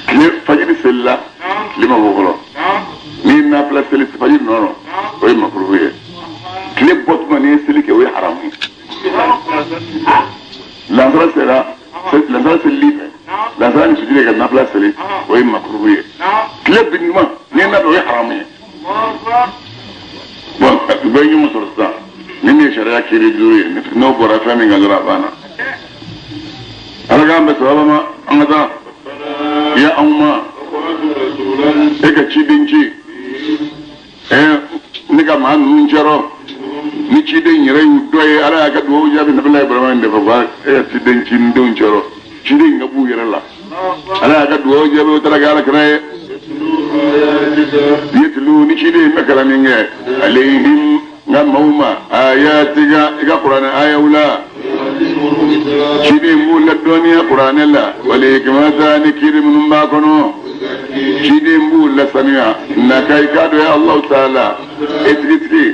tile fajiri selila, tile ma bɔ fɔlɔ, n'i ye nafila seli fajiri nɔ rɔ, o ye makuruhu ye. Tile bɔ tuma n'i ye seli kɛ, o ye haramu ye. Lansara sera, lansara selili fɛ, lansara ni sujudi ka nafila seli, o ye makuruhu ye. Tile bin tuma n'i ye nafila, o ye haramu ye. Bon, u bɛ ɲɔgɔn sɔrɔ sisan. Ni min ye sariya kiri duuru ye, n'o bɔra fɛn min kan dɔrɔn, a banna. Ala k'an bɛn sababa ma. An ka taa ya anw ma e ka ciden ci ne ka maa ninnu cɛrɔ ni ciden yɛrɛ y'u dɔ ye. Ala y'a ka dugawu jaabi. Nabila Ibrahima in de fɔ ko e ka ciden ci n denw cɛrɔ, ciden ka b'u yɛrɛ la. Ala y'a ka dugawu jaabi, o taara kɛ ala kira ye. Yetulu ni ciden bɛ kalan min kɛ alayhim n ka maaw ma ayatika, i ka kuranɛ ayaw la, ciden b'u ladɔnniya kuranɛ la, wal hikmata ni kiri minnu b'a kɔnɔ, ciden b'u lasanuya naka i k'a dɔn ya Alahu taala e tigitigi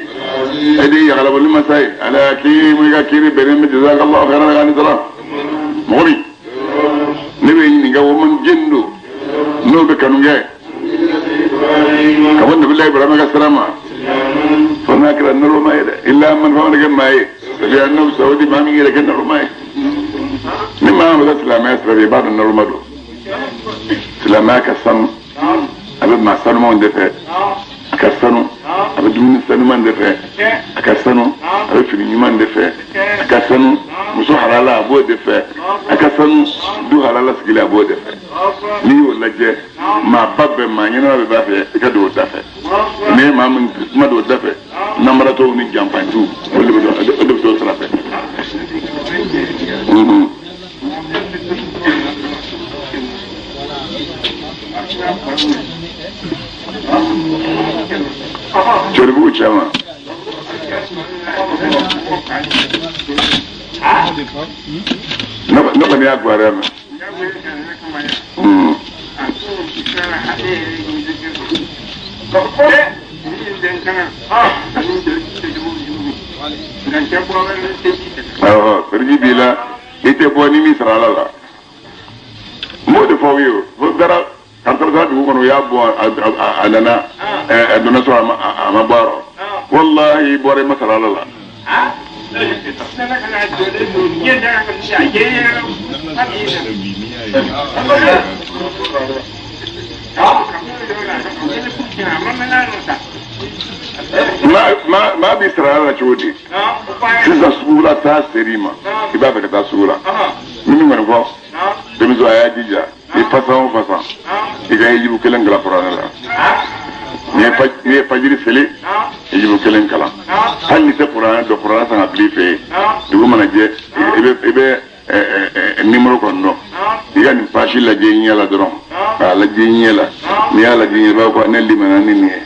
e de ye yagalabali masa ye, ala hakimu i ka kiri bɛnnen bɛ. Jazakallahu khairan ka ni sara. Mɔgɔ min ne bɛ ɲininka o man jɛni don n'o bɛ kanu kɛ ka bɔ nabila Ibrahima ka sira ma, fo n'a kɛra naloma ye dɛ, illa man fama kɛ maa ye sabi annabi sawudi maa min yɛrɛ kɛ naloma ye. Ni maa min bɛ silamɛya sira fɛ, i b'a dɔn naloma don. Silamɛya ka sanu, a bɛ maa sanumanw de fɛ. A ka sanu, a bɛ dumuni sanuman de fɛ. A ka sanu, a bɛ fini ɲuman de fɛ. A ka sanu, muso halala a b'o de fɛ. A ka sanu, du halala sigilen a b'o de fɛ. N'i y'o lajɛ, maaba bɛɛ maa ɲɛnama bɛɛ b'a fɛ i ka don o da fɛ. N'i ye maa min kuma don o da fɛ, namaratɔw ni janfantiw, olu de bɛ don, o de bɛ t'o sira fɛ. Cɛribugu cɛma. Ne kɔni y'a kibaruya mɛn. Awɔ, siriji b'i la, i tɛ bɔ ni min sara ala la. N b'o de fɔ aw ye o. Fo taara karisa taara dugu kɔnɔ, u y'a bɔ, a nana, a donna so, a ma bɔ a rɔ. Walahi, i bɔra i ma sara ala la. Ma ma Maa b'i sara ala la cogo di? Sisan sugu la taa ser'i ma, i b'a fɛ ka taa sugu la. Ni min kɔni fɔ, denmuso a y'a jija, i fasa o fasa, i ka hijibu kelen kalan kuranɛ la. N'i ye fajiri seli, hijibu kelen kalan. Hali n'i tɛ kuranɛ dɔn, kuranɛ san ka bila i fɛ yen. Dugu mana jɛ, i bɛ nimoro kɔni dɔn. I ka nin pasi lajɛ i ɲɛ la dɔrɔn, k'a lajɛ i ɲɛ la. N'i y'a lajɛ i ɲɛ la, i b'a fɔ ko ne limana ni nin ye.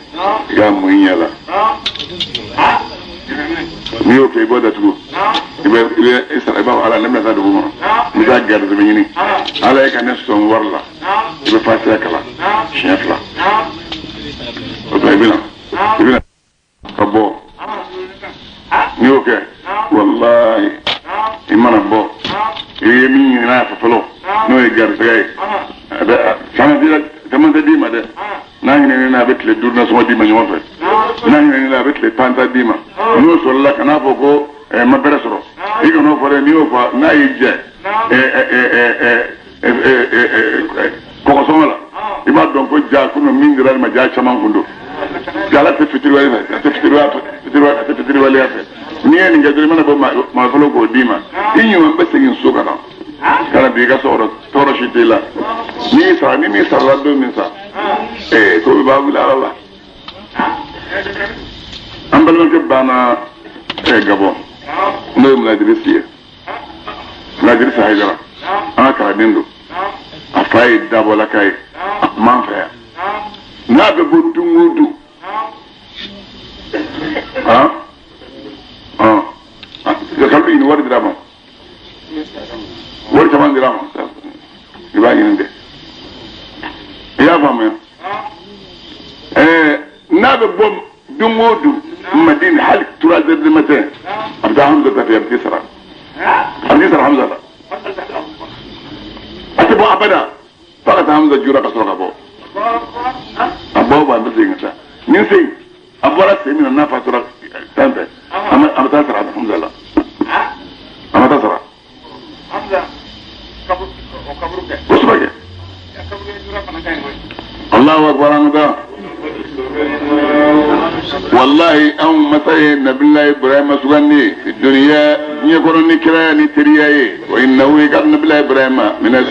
I k'a mun i ɲɛ la. N'i y'o kɛ, i b'o datugu. I bɛ i sara, i b'a fɔ ala ne bɛna taa dugu kɔnɔ. N bɛ taa garisɛgɛ ɲini. Ala ye ka ne sɔn wari la. I bɛ fatiya kalan siɲɛ fila. O tuma i bɛna ka bɔ. N'i y'o kɛ, walahi i mana bɔ, i ye min ɲini n'a fɛ fɔlɔ, n'o ye garisɛgɛ ye. A bɛ caman tɛ d'i ma dɛ. N'a ɲinɛn'i la, a bɛ tile 5 nasɔngɔ d'i ma ɲɔgɔn fɛ. N'a ɲinɛn'i la, a bɛ tile 10 ta d'i ma. N'o sɔrɔla, kan'a fɔ ko n ma bɛrɛ sɔrɔ. I kan'o fɔ dɛ, n'i y'o fɔ, n'a y'i jɛ kɔgɔsɔngɔ la, i b'a dɔn ko ja komi min dira ma ja caman kun don. Ala tɛ fitiriwale fɛ, a tɛ fitiriwaleya fɛ. N'i ye nin kɛ dɔrɔn, i mana bɔ maa fɔlɔ k'o d'i ma, i ɲuman bɛ segin so ka na. Kana bi i ka so kɔnɔ, tɔɔrɔ si t'e la. N'i sara, ni min sarala don min sa, ko bɛ b'a wuli ala la. An balimakɛ banna Gabɔn, n'o ye Muladirisi ye. Muladirisi Hayidara, an ka kalanden don. A fa ye dabɔlaka ye, a tun b'an fɛ yan. N'a bɛ bɔ don o don, kalo ɲini wari dira a ma, wari caman dira a ma, i b'a ɲini dɛ. I y'a faamuya? N'a bɛ bɔ don o don Madina, hali 3 heures du matin, a bɛ taa Hamza ta fɛ, a bɛ t'i sara. A bɛ t'i sara Hamza la. A tɛ bɔ abada f'a ka taa Hamza jura ka sɔrɔ ka bɔ. A bɔ o bɔ, a bɛ segin ka taa. Ni sen a bɔra sen min na, n'a fatura tan fɛ, a bɛ taa sara Hamza la. A ma taa sara. Kosɛbɛ kɛ. Allahu akbar an ka taa. Wallahi anw masa ye Nabila Ibrahima sugandi fi duniya diɲɛ kɔnɔ ni kiraya ni teriya ye. Wa innahu i ka Nabila Ibrahima mina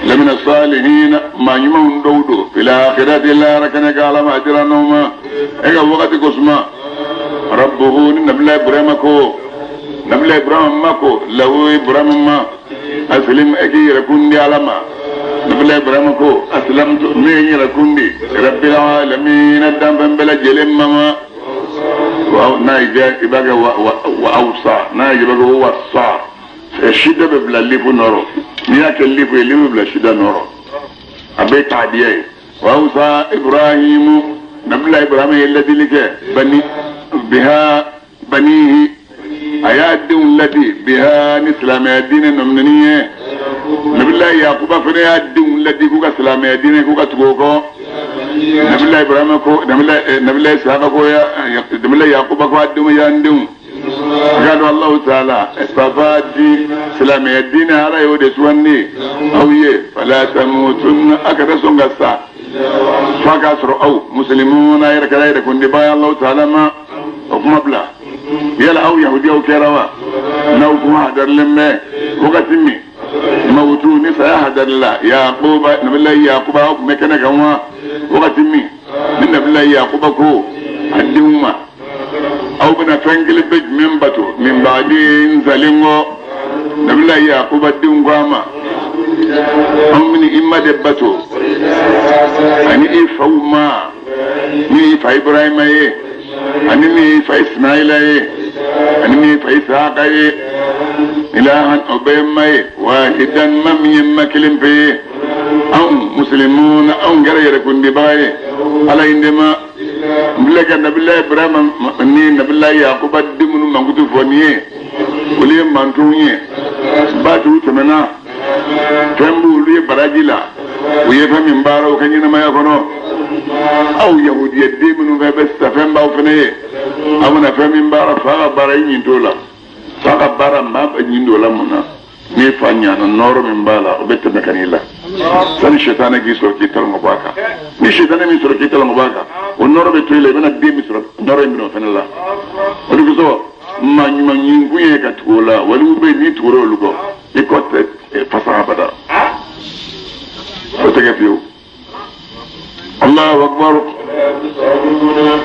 lamina salihina maa ɲumanw dɔw don fil akhirati lahara kɛnɛ kan Ala ma dira n'o ma. E ka wagati ko suma. Rabbuhu ni Nabila Ibrahima ko, Nabila Ibrahima ma ko lahu Ibrahima ma aslim e k'i yɛrɛ kun di Ala ma. Nabila Ibrahima ko aslamtu ne ye n yɛrɛ kun di rabbil alamin danfɛn bɛɛ lajɛlen ma ma. N'a y'i diya i b'a kɛ wa awsa, n'a y'i diya i b'a kɛ wa wasa. Shida bɛ bila lifu nɔrɔ, n'i y'a kɛ lifu ye, lifu bɛ bila shida nɔrɔ, a bɛɛ taadiya ye. Wa awsa Ibrahimu, Nabila Ibrahima ye ladili kɛ bani biha banihi, a y'a denw ladi biha ni silamɛya diinɛ nɔminɛni ye. Nabila Yakuba fana y'a denw ladi k'u ka silamɛya diinɛ k'u ka tugu o kɔ. Nabila Ibrahima ko, Nabila Isaka ko, Nabila Yakuba ko a denw y'an denw. Ka dɔn Alahu taala safa di silamɛya diinɛ Ala y'o de sugandi aw ye. Fala tamutunna a kana sɔn ka sa f'a k'a sɔrɔ aw muslimuna yɛrɛ kɛra yɛrɛkundibaa ye Alahu taala ma. O kuma bila. Yala aw yahudiyaw kɛra wa? N'aw kun hadarilen bɛ wagati min mawutu ni saya hadarila Yakuba, Nabila Yakuba aw kun bɛ kɛnɛ kan wa? Wagati min ni Nabila Yakuba ko a denw ma, aw bɛna fɛn kelen bɛ jumɛn bato min ba'di n salen kɔ? Nabila Yakuba denw ko a ma, anw bɛna i ma de bato ani i faw ma, min y'i fa Ibrahima ye, ani min y'i fa Ismaila ye, ani min y'i fa Isaka ye. Ilahan o bɛɛ ye ma ye, wahidan ma min ye ma kelen pe ye. Anw muslimuna anw kɛra yɛrɛkundibaga ye Ala in de ma. N filɛ ka Nabila Ibrahima ni Nabila Yakuba den minnu mankutu fɔ nin ye, olu ye mantonw ye, baatiw tɛmɛna, fɛn b'olu ye baraji la, u ye fɛn min baara u ka ɲɛnamaya kɔnɔ. Aw yahudiya den minnu fɛn bɛ sisan, fɛn b'aw fana ye, aw bɛna fɛn min baara, fa ka baara i ɲin t'o la, fa ka baara maa bɛ ɲin t'o la mun na? N'i fa ɲana nɔɔrɔ min b'a la o bɛ tɛmɛ ka n'i la sani sɛtanɛ k'i sɔrɔ k'i talon ka bɔ a kan ni sɛtanɛ min sɔrɔ k'i talon ka bɔ a kan o nɔɔrɔ bɛ to i la i bɛna den min sɔrɔ nɔɔrɔ in bɛna o fana la o de kosɔn maa ɲuman ɲinkun ye ka tugu o la waliw bɛ yen n'i tugura olu kɔ i kɔ tɛ fasa abada o tɛ kɛ fiyewu. Allahu akbar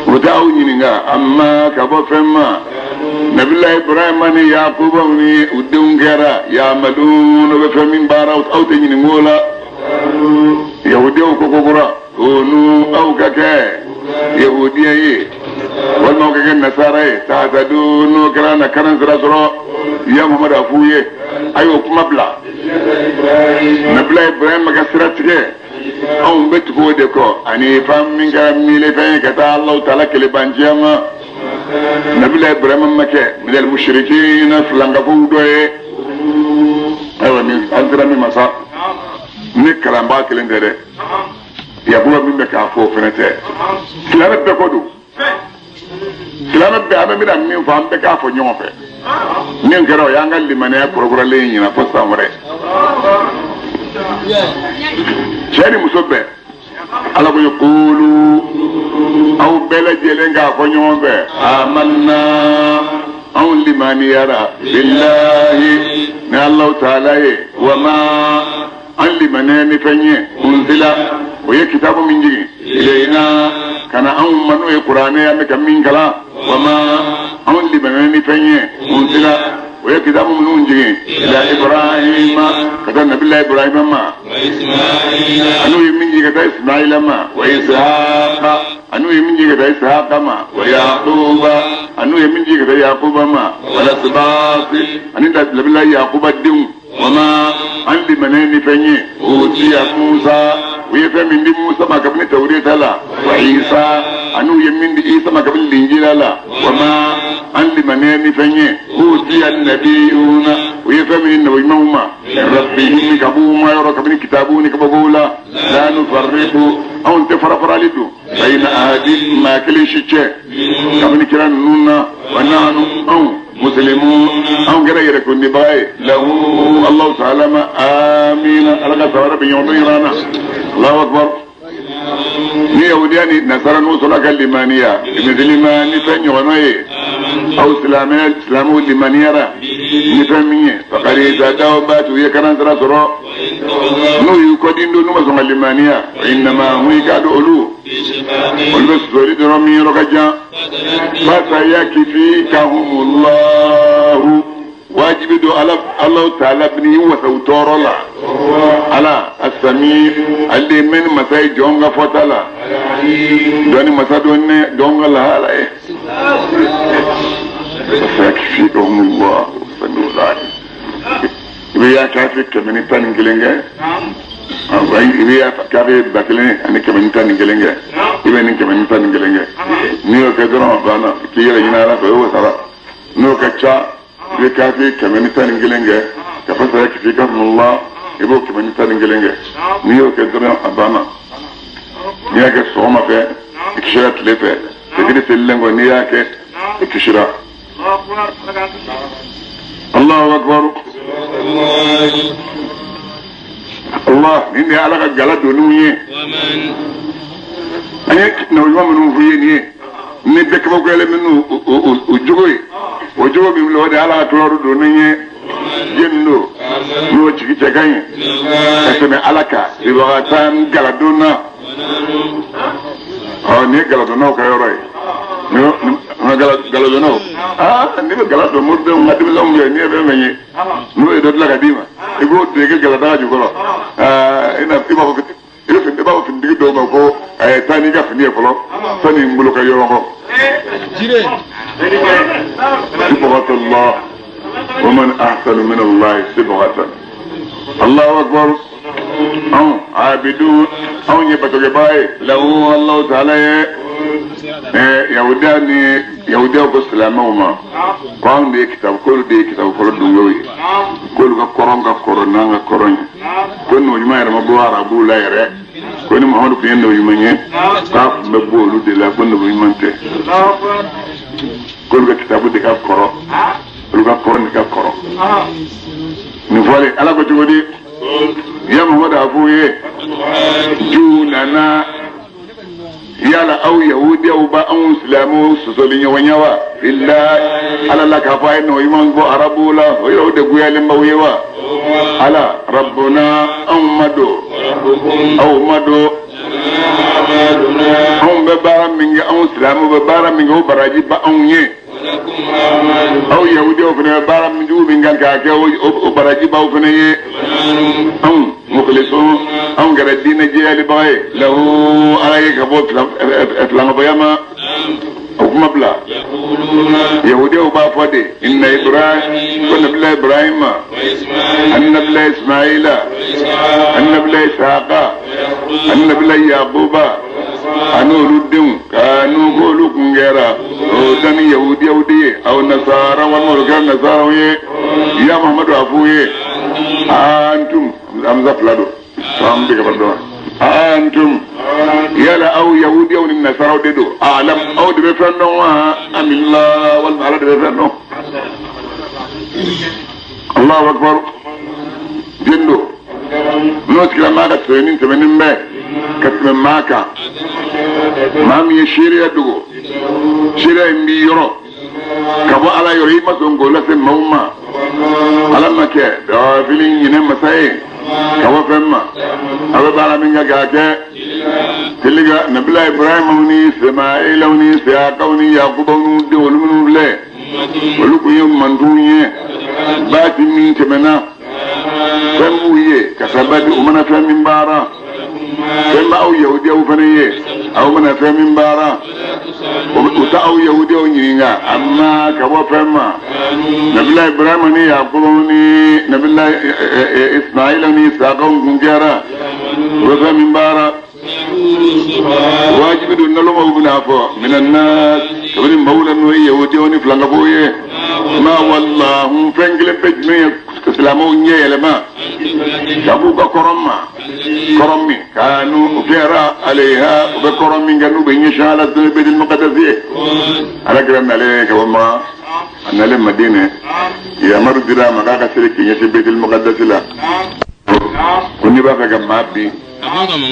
u t'aw ɲininka amma ka bɔ fɛn ma nabila ibrahima ni yakuba ni u denw kɛra yamalun u bɛ fɛn min baara aw tɛ ɲininka o la yahudiyaw ko kokura kunu aw ka kɛ yahudiya ye walima aw ka kɛ nasara ye tahtadu n'o kɛra na karan sira sɔrɔ ya muhamadu a f'u ye a y'o kuma bila nabila ibrahima ka sira tigɛ anw bɛ tugu o de kɔ ani fan min kɛra miilefɛn ye ka taa alahu taala kelebanciya ma nabila ibrahima ma kɛ minal musirikina filankafow dɔ ye ayiwa ni an sera min ma sa ni kalanbaa kelen tɛ dɛ yakuba min bɛ k'a fɔ o fana tɛ silamɛ bɛɛ ko don silamɛ bɛɛ an bɛ bɛna min fɔ an bɛɛ k'a fɔ ɲɔgɔn fɛ min kɛra o y'an ka limaniya kurakuralen ɲinan fo san wɛrɛ cɛ ni muso bɛɛ ala ko ye kulu aw bɛɛ lajɛlen k'a fɔ ɲɔgɔn fɛ amanna anw limaniyara bilahi ni alahu taala ye wa ma an limaniya ni fɛn ye unzila o ye kitabu min jigin ilayina ka na anw ma n'o ye kuranɛ ye an bɛ ka min kalan wa ma anw limaniya ni fɛn ye unzila o ye kitabu minnu jigin ila ibrahima ka taa nabila ibrahima ma an'u ye min jigin ka taa ismaila ma wa ishaqa an'u ye min jigin ka taa ishaqa ma wa yaquba an'u ye min jigin ka taa yaquba ma wal asbati ani nabila yaquba denw wa ma an limaniya ni fɛn ye utiya musa u ye fɛn min di musa ma kabini tawureta la wa isa an'u ye min di isa ma kabini linjila la wa ma an limaniya ni fɛn ye utiya nabiyuna u ye fɛn min di nabiɲumanw ma min rabbihim ka b'u ma yɔrɔ kabini kitabu ni kabakow la la nufarriqu anw tɛ farafarali don bayina ahadi maa kelen si cɛ kabini kira ninnu na wa nahnu anw muslimun anw kɛra yɛrɛkundibaga ye lahu allahu ta'ala ma amina ala ka sawara bɛ ɲɔgɔn dɔn yɔrɔ na allahu akbar ni yahudiya ni nasara n'u sɔrɔ ka limaniya misilima ni fɛn ɲɔgɔnna ye aw silamɛ silamɛw limaniyara ni fɛn min ye fakari ihtadaw b'a u ye karan sira sɔrɔ n'u y'u kɔdin don n'u ma sɔn ka limaniya innama hun i k'a dɔn olu olu bɛ sɔsɔli dɔrɔn min yɔrɔ ka jan fasayakfikahumullahu wajibi don ala alahu taala bɛn'i wasa u tɔɔrɔ la ala asami ale de ye mɛnni masa ye jɔn ka fɔta la dɔnni masa don ne jɔn ka lahala ye fasayakfikahumullahu samiul alim i bɛ yaa kafi 111 kɛ i bɛ yaa kafi 1111 kɛ i bɛ nin 111 kɛ n'i y'o kɛ dɔrɔn a banna k'i yɛrɛ ɲini ala fɛ o wasara n'o ka ca i bɛ kafi 111 kɛ ka fasayakfikahumullah i b'o 111 kɛ n'i y'o kɛ dɔrɔn a banna n'i y'a kɛ sɔgɔma fɛ i kisira tile fɛ fitiri selilen kɔ n'i y'a kɛ i kisira Allahu akbar Allah nin de ye ala ka gala donniw ye an ye nabiɲuman minnu f'i ye nin ye ni bɛɛ kabakoyalen bɛ n'u o jogo ye o jogo min filɛ o de ye ala ka kibaru donni ye jɛni don n'o jigi cɛ ka ɲi ka tɛmɛ ala kan sibagatan galadon na ɔ nin ye galadonnaw ka yɔrɔ ye galadonnaw aa n'i bɛ gala don moridenw ka denmisɛnw bɛ yen n'i ye fɛn fɛn ye n'o ye dɔ dilan ka d'i ma i b'o don i ka galadaga jukɔrɔ aa i na i b'a fɔ i bɛ fini i b'a fɔ finitigi dɔw ma ko ɛɛ taa n'i ka fini ye fɔlɔ sani n bolo ka yɔrɔ kɔ. Sibghatullah wa man ahsanu min Allah sibghatan Allahu akbar anw abidun anw ye batokɛbaa ye lahu Allahu ta'ala ye ɛɛ yahudiya ni yahudiyaw ko silamɛw ma ko anw de ye kitabu k'olu de ye kitabu fɔlɔ dungew ye k'olu ka kɔrɔn ka kɔrɔ n'an ka kɔrɔn ye ko nabi ɲuman yɛrɛ ma bɔ arabuw la yɛrɛ ko ni muhamadu tun ye nabi ɲuman ye k'a tun bɛ bɔ olu de la ko nabi ɲuman tɛ k'olu ka kitabu de ka kɔrɔ olu ka kɔrɔn de ka kɔrɔ. Nin fɔlen, Ala ko cogo di? Ya Muhammadu, a f'u ye, junana yala aw yahudiyaw ba anw silamɛw sɔsɔli ɲɔgɔn wa? Billahi, Ala la, k'a fɔ a ye nɔ ɲuman bɔ arabuw la, o yɛrɛ o de goyalen b'aw ye wa? Ala rabbuna, anw ma don, aw ma don. Anw bɛ baara min kɛ, anw silamɛw bɛ baara min kɛ, o baraji ba anw ye. Aw yahudiyaw fana bɛ baara min jugu min kan k'a kɛ, o baraji b'aw fana ye. Anw mukhlisun, anw kɛra diinɛ jɛyalibaga ye lahu, Ala ye, ka bɔ filankabɔya ma. O kuma bila, yahudiyaw b'a fɔ de, inna Ibrahim, ko nabila Ibrahima ani nabila Ismaila ani nabila Ishaqa ani nabila Yakuba ani olu denw kanu, k'olu kun kɛra o dani yahudiyaw de ye, aw nasara, walima olu kɛra nasaraw ye. Ya Muhammadu, a f'u ye, antum, hamza fila don, to an bɛ ka dɔn, antum, yala aw yahudiyaw ni nasaraw de don, alam, aw de bɛ fɛn dɔn wa, amillah, walima Ala de bɛ fɛn dɔn? Allahu akbar. Den don n'o tigila maa ka sɛbɛnni tɛmɛnen bɛ ka tɛmɛ maa kan, maa min ye seereya dogo, seereya in b'i yɔrɔ ka bɔ Ala yɔrɔ, i ma sɔn k'o lase maaw ma, Ala ma kɛ dɔfili ɲinɛ masa ye ka bɔ fɛn ma a bɛ baara min kɛ k'a kɛ. Tilika nabila Ibrahima ni Ismaila ni Isiyakaw ni Yakubaw n'u denw, olu minnu filɛ, olu kun ye mantonw ye baati min tɛmɛna. Fɛn b'u ye ka sabati, u mana fɛn min baara. Fɛn b'aw yahudiyaw fana ye, aw mana fɛn min baara, u ta aw yahudiyaw ɲininka amma ka bɔ fɛn ma nabila Ibrahima ni Yakubaw ni nabila Ismaila ni Isakaw kun kɛra, u bɛ fɛn min baara. Wajibi don nalomaw bɛna fɔ minan nas, kabini maaw la, n'o ye yahudiyaw ni filankafow ye, ma wallahu, fɛn kelen bɛ jumɛn ye silamɛw ɲɛ yɛlɛma ka b'u ka kɔrɔn ma, kɔrɔn min kanu u kɛra alayha, u bɛ kɔrɔn min kɛ n'u bɛ ɲɛsin Ala dɔn Baitul Maqdis ye. Ala kira nalen ka bɔ Maka, a nalen Madinɛ, yamaru dira a ma k'a ka seli k'i ɲɛsin Baitul Maqdis la. Ko n'i b'a fɛ ka maa bin,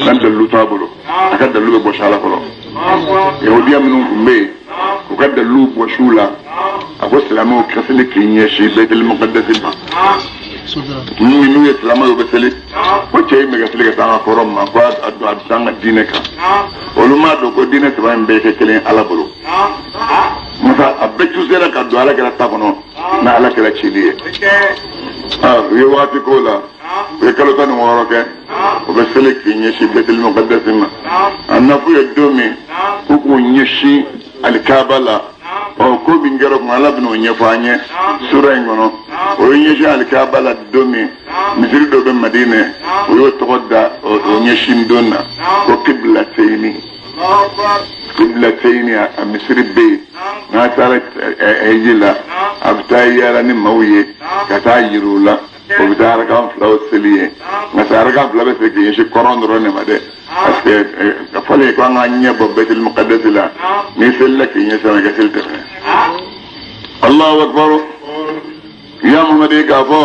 n'a dalilu t'a bolo, a ka dalilu bɛ bɔsi a la fɔlɔ. Yahudiya minnu tun bɛ yen, u ka dalilu bɔsi u la. A ko silamɛw ka seli k'i ɲɛsin Baitul Maqdis ma. Minnu ye silamɛw ye, u bɛ seli. Ko cɛ in bɛ ka seli ka taa an ka kɔrɔn ma, ko a don, a bɛ taa an ka diinɛ kan. Olu m'a dɔn ko diinɛ saba in bɛɛ kɛ kelen Ala bolo. Masa a bɛɛ tusera ka don Ala kɛra ta kɔnɔ n'a Ala kɛra cili ye. U ye waati k'o la, u ye kalo 16 kɛ, u bɛ seli k'i ɲɛsin Baitul Maqdis ma. A na f'u ye don min k'u k'u ɲɛsin alikaba la, ɔ ko min kɛra o kuma, Ala bɛn'o ɲɛfɔ an ye sura in kɔnɔ. O ye ɲɛsin alikaba la don min, misiri dɔ bɛ Madinɛ, o y'o tɔgɔ da o ɲɛsin don na ko Kiblatayini. Kiblatayini, a misiri bɛ yen. N'a taara hiji la, a bɛ taa yaala ni maaw ye ka taa yir'u la, o bɛ taa arakan filaw seli ye. Nka sa arakan fila bɛ se k'i ɲɛsin kɔrɔn dɔrɔn de ma dɛ, parce que ka fɔlen ko an k'an ɲɛ bɔ Baitul Maqdis la, n'i selila k'i ɲɛsin a ma, i ka seli tɛmɛ. Allahu akbar. Ya Muhammadu, k'a fɔ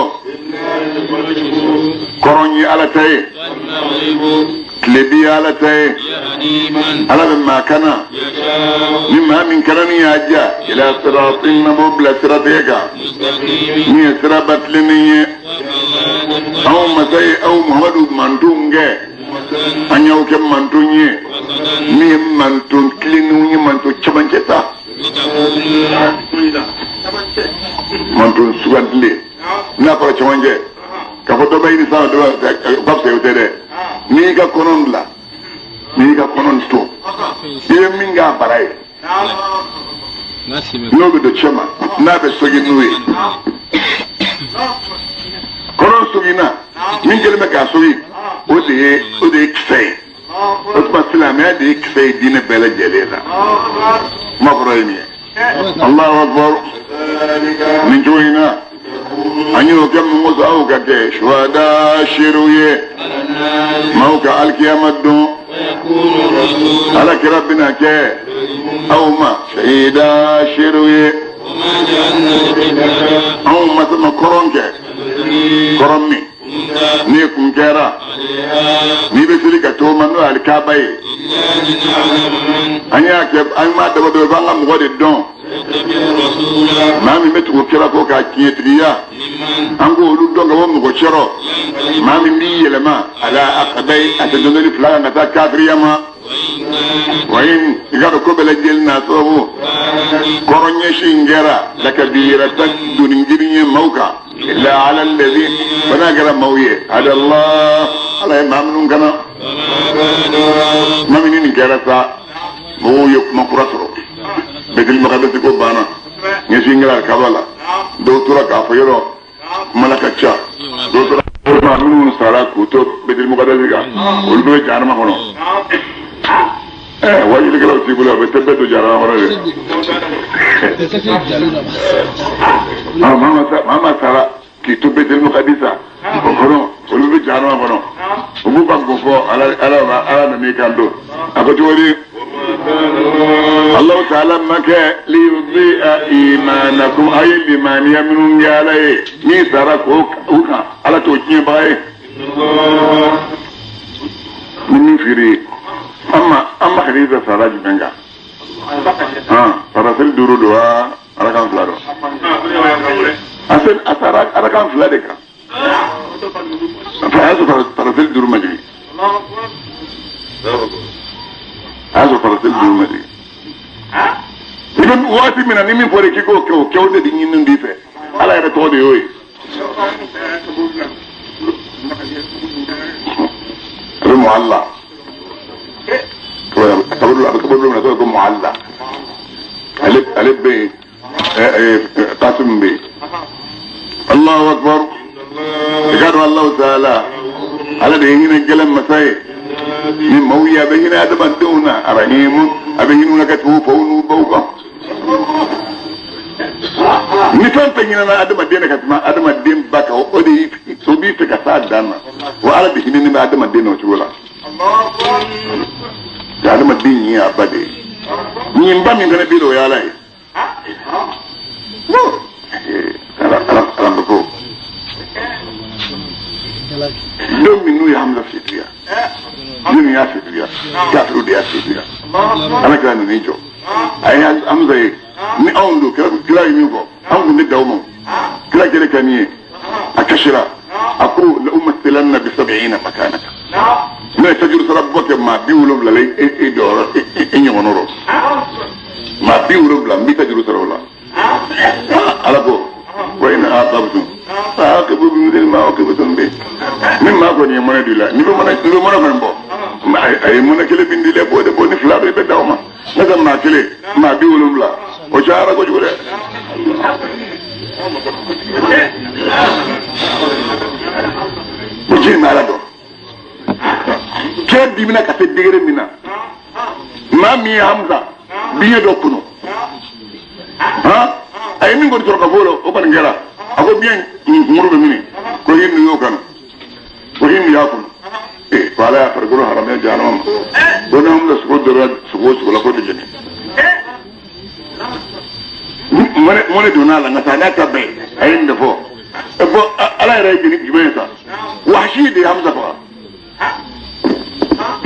kɔrɔn ye Ala ta ye, tilebi ye Ala ta ye. Ala bɛ maa kana ni maa min kana ni y'a diya, ila siratin, na b'o bila siratigɛ kan min ye siraba tilennen ye. Anw masa ye aw Muhammadu mantonw kɛ, an y'aw kɛ manton ye min ye manton tilennenw ye, manton cɛmancɛ ta, manton sugandilen. N'a fɔra cɛmancɛ, k'a fɔ dɔ bɛ ɲini sisan, dɔ bɛ ka fisa, o tɛ dɛ. N'i y'i ka kɔnɔ bila, n'i y'i ka kɔnɔ to, i ye min k'a bara ye, n'o bɛ don cɛ ma, n'a bɛ sogi n'o ye, kɔnɔ soginna min kɛlen bɛ k'a sogi, o de ye kisɛ ye. O tuma silamɛya de ye kisɛ ye diinɛ bɛɛ lajɛlen na. Kuma kɔrɔ ye nin ye. Allahu akbar. Nin cogo in na, an y'o kɛ mun kosɔn? Aw ka kɛ suhada, seerew ye maaw ka alikiyama don. Ala kira bɛna kɛ aw ma shahida, seerew ye. Anw ma sama kɔrɔn kɛ. Kɔrɔ min n'i kun kɛra n'i bɛ seli ka to ma n'o ye alikaba ye an y'a kɛ an m'a dabɔ dɔrɔn f'an ka mɔgɔ de dɔn maa min bɛ tugu kira kɔ k'a tiɲɛtigiya an k'olu dɔn ka bɔ mɔgɔ cɛrɔ maa min b'i yɛlɛma ala aqabayi a tɛ dondoli fila kan ka taa kafiriya ma wa in i k'a dɔn ko bɛɛ lajɛlen n'a sababu kɔrɔ ɲɛsin kɛra lakabiratan doni girin ye maaw kan illa ala alladhi fo n'a kɛra maaw ye hadallah ala ye maa minnu kana maa min ni nin kɛra sa mɔgɔw ye kuma kura sɔrɔ bɛtili makadasi ko banna ɲɛsin kɛra kaba la dɔw tora k'a fɔ yɔrɔ kuma la ka ca dɔw tora maa minnu sara k'u to bɛtili makadasi kan olu bɛɛ bɛ jahanama kɔnɔ ɛɛ wajulikɛlaw t'i bolo a bɛ tɛ bɛɛ don jahanama kɔnɔ de maa maa sara k'i to bɛtili makadisa o kɔnɔ olu bɛ jahanama kɔnɔ u b'u ka ko fɔ ala ala ala nan'i kan don a ko cogo di Alahu taala ma kɛ liyudi'a imanakum a ye limaniya minnu kɛ ala ye min sara k'o u kan ala t'o tiɲɛbaga ye ni min feere an ma an ma hadisa sara jumɛn kan sara seli duuru don wa arakan fila don a sara arakan fila de kan a y'a sɔrɔ sara seli duuru ma jigin a y'a sɔrɔ sara seli duuru ma jigin i bɛ waati min na ni min fɔra k'i k'o kɛ o kɛ o de bɛ ɲini i fɛ ala yɛrɛ tɔgɔ de y'o ye a bɛ muhalla a bɛ kaburu min na ko muhalla ale ale bɛ yen Qasim bɛ yen Allahu akbar i k'a dɔn Alahu taala ala de ye hinɛ gɛlɛn masa ye ni maaw ye a bɛ hinɛ adamadenw na arahimu a bɛ hinɛ u na ka tɛmɛ u faw n'u baw kan ni fɛn fɛn ɲinɛna adamaden na ka tɛmɛ adamaden ba kan o de y'i o b'i fɛ ka s'a dan na wa ala de hinɛ bɛ adamaden na o cogo la nka adamaden ɲin y'a ba de ye ɲinba min fana b'i la o ye ala ye ala ala ala bɛ ko don min n'u ye hamza fitiya minnu y'a fitiya kafiriw de y'a fitiya ala kira nan'i jɔ a ye hamza ye ni anw don kira kira ye min fɔ anw tun tɛ dan o ma kira kɛlen ka nin ye a kasira a ko la umathilanna bi sab'ina makanaka ne ye tajuru sara bɔ kɛ maa 70 la e jɔyɔrɔ e ɲɔgɔn rɔ maa 70 n b'i ka juru sara o la ala ko wa in aqabtum fa aqibu bi mithli ma uqibtum bi ni maa kɔni ye mɔnɛ di la n'i bɛ mɔnɛ n'i bɛ mɔnɛ kɔni bɔ a ye mɔnɛ kelen min di la i b'o de bɔ ni fila bɛ i bɛ dan o ma ne ka maa kelen maa 70 o cayara kojugu dɛ o ji in bɛ ala dɔn cɛ dimina ka se degré min na maa min ye hamza biɲɛ dɔ kunu han a ye min kɔni sɔrɔ ka fɔ o la o kɔni kɛra a ko biɲɛ muru bɛ mini ko hindu y'o kanu ko hindu y'a kunu ee ko ala y'a farikolo haramuya jahanama ma ko ni hamza sogo dɔra sogo o sogo la k'o tɛ jeni mɔnɛ donna a la nka sa n'a ta bɛɛ a ye nin de fɔ bɔn ala yɛrɛ ye jeni jumɛn ye sa wahasi de ye hamza faga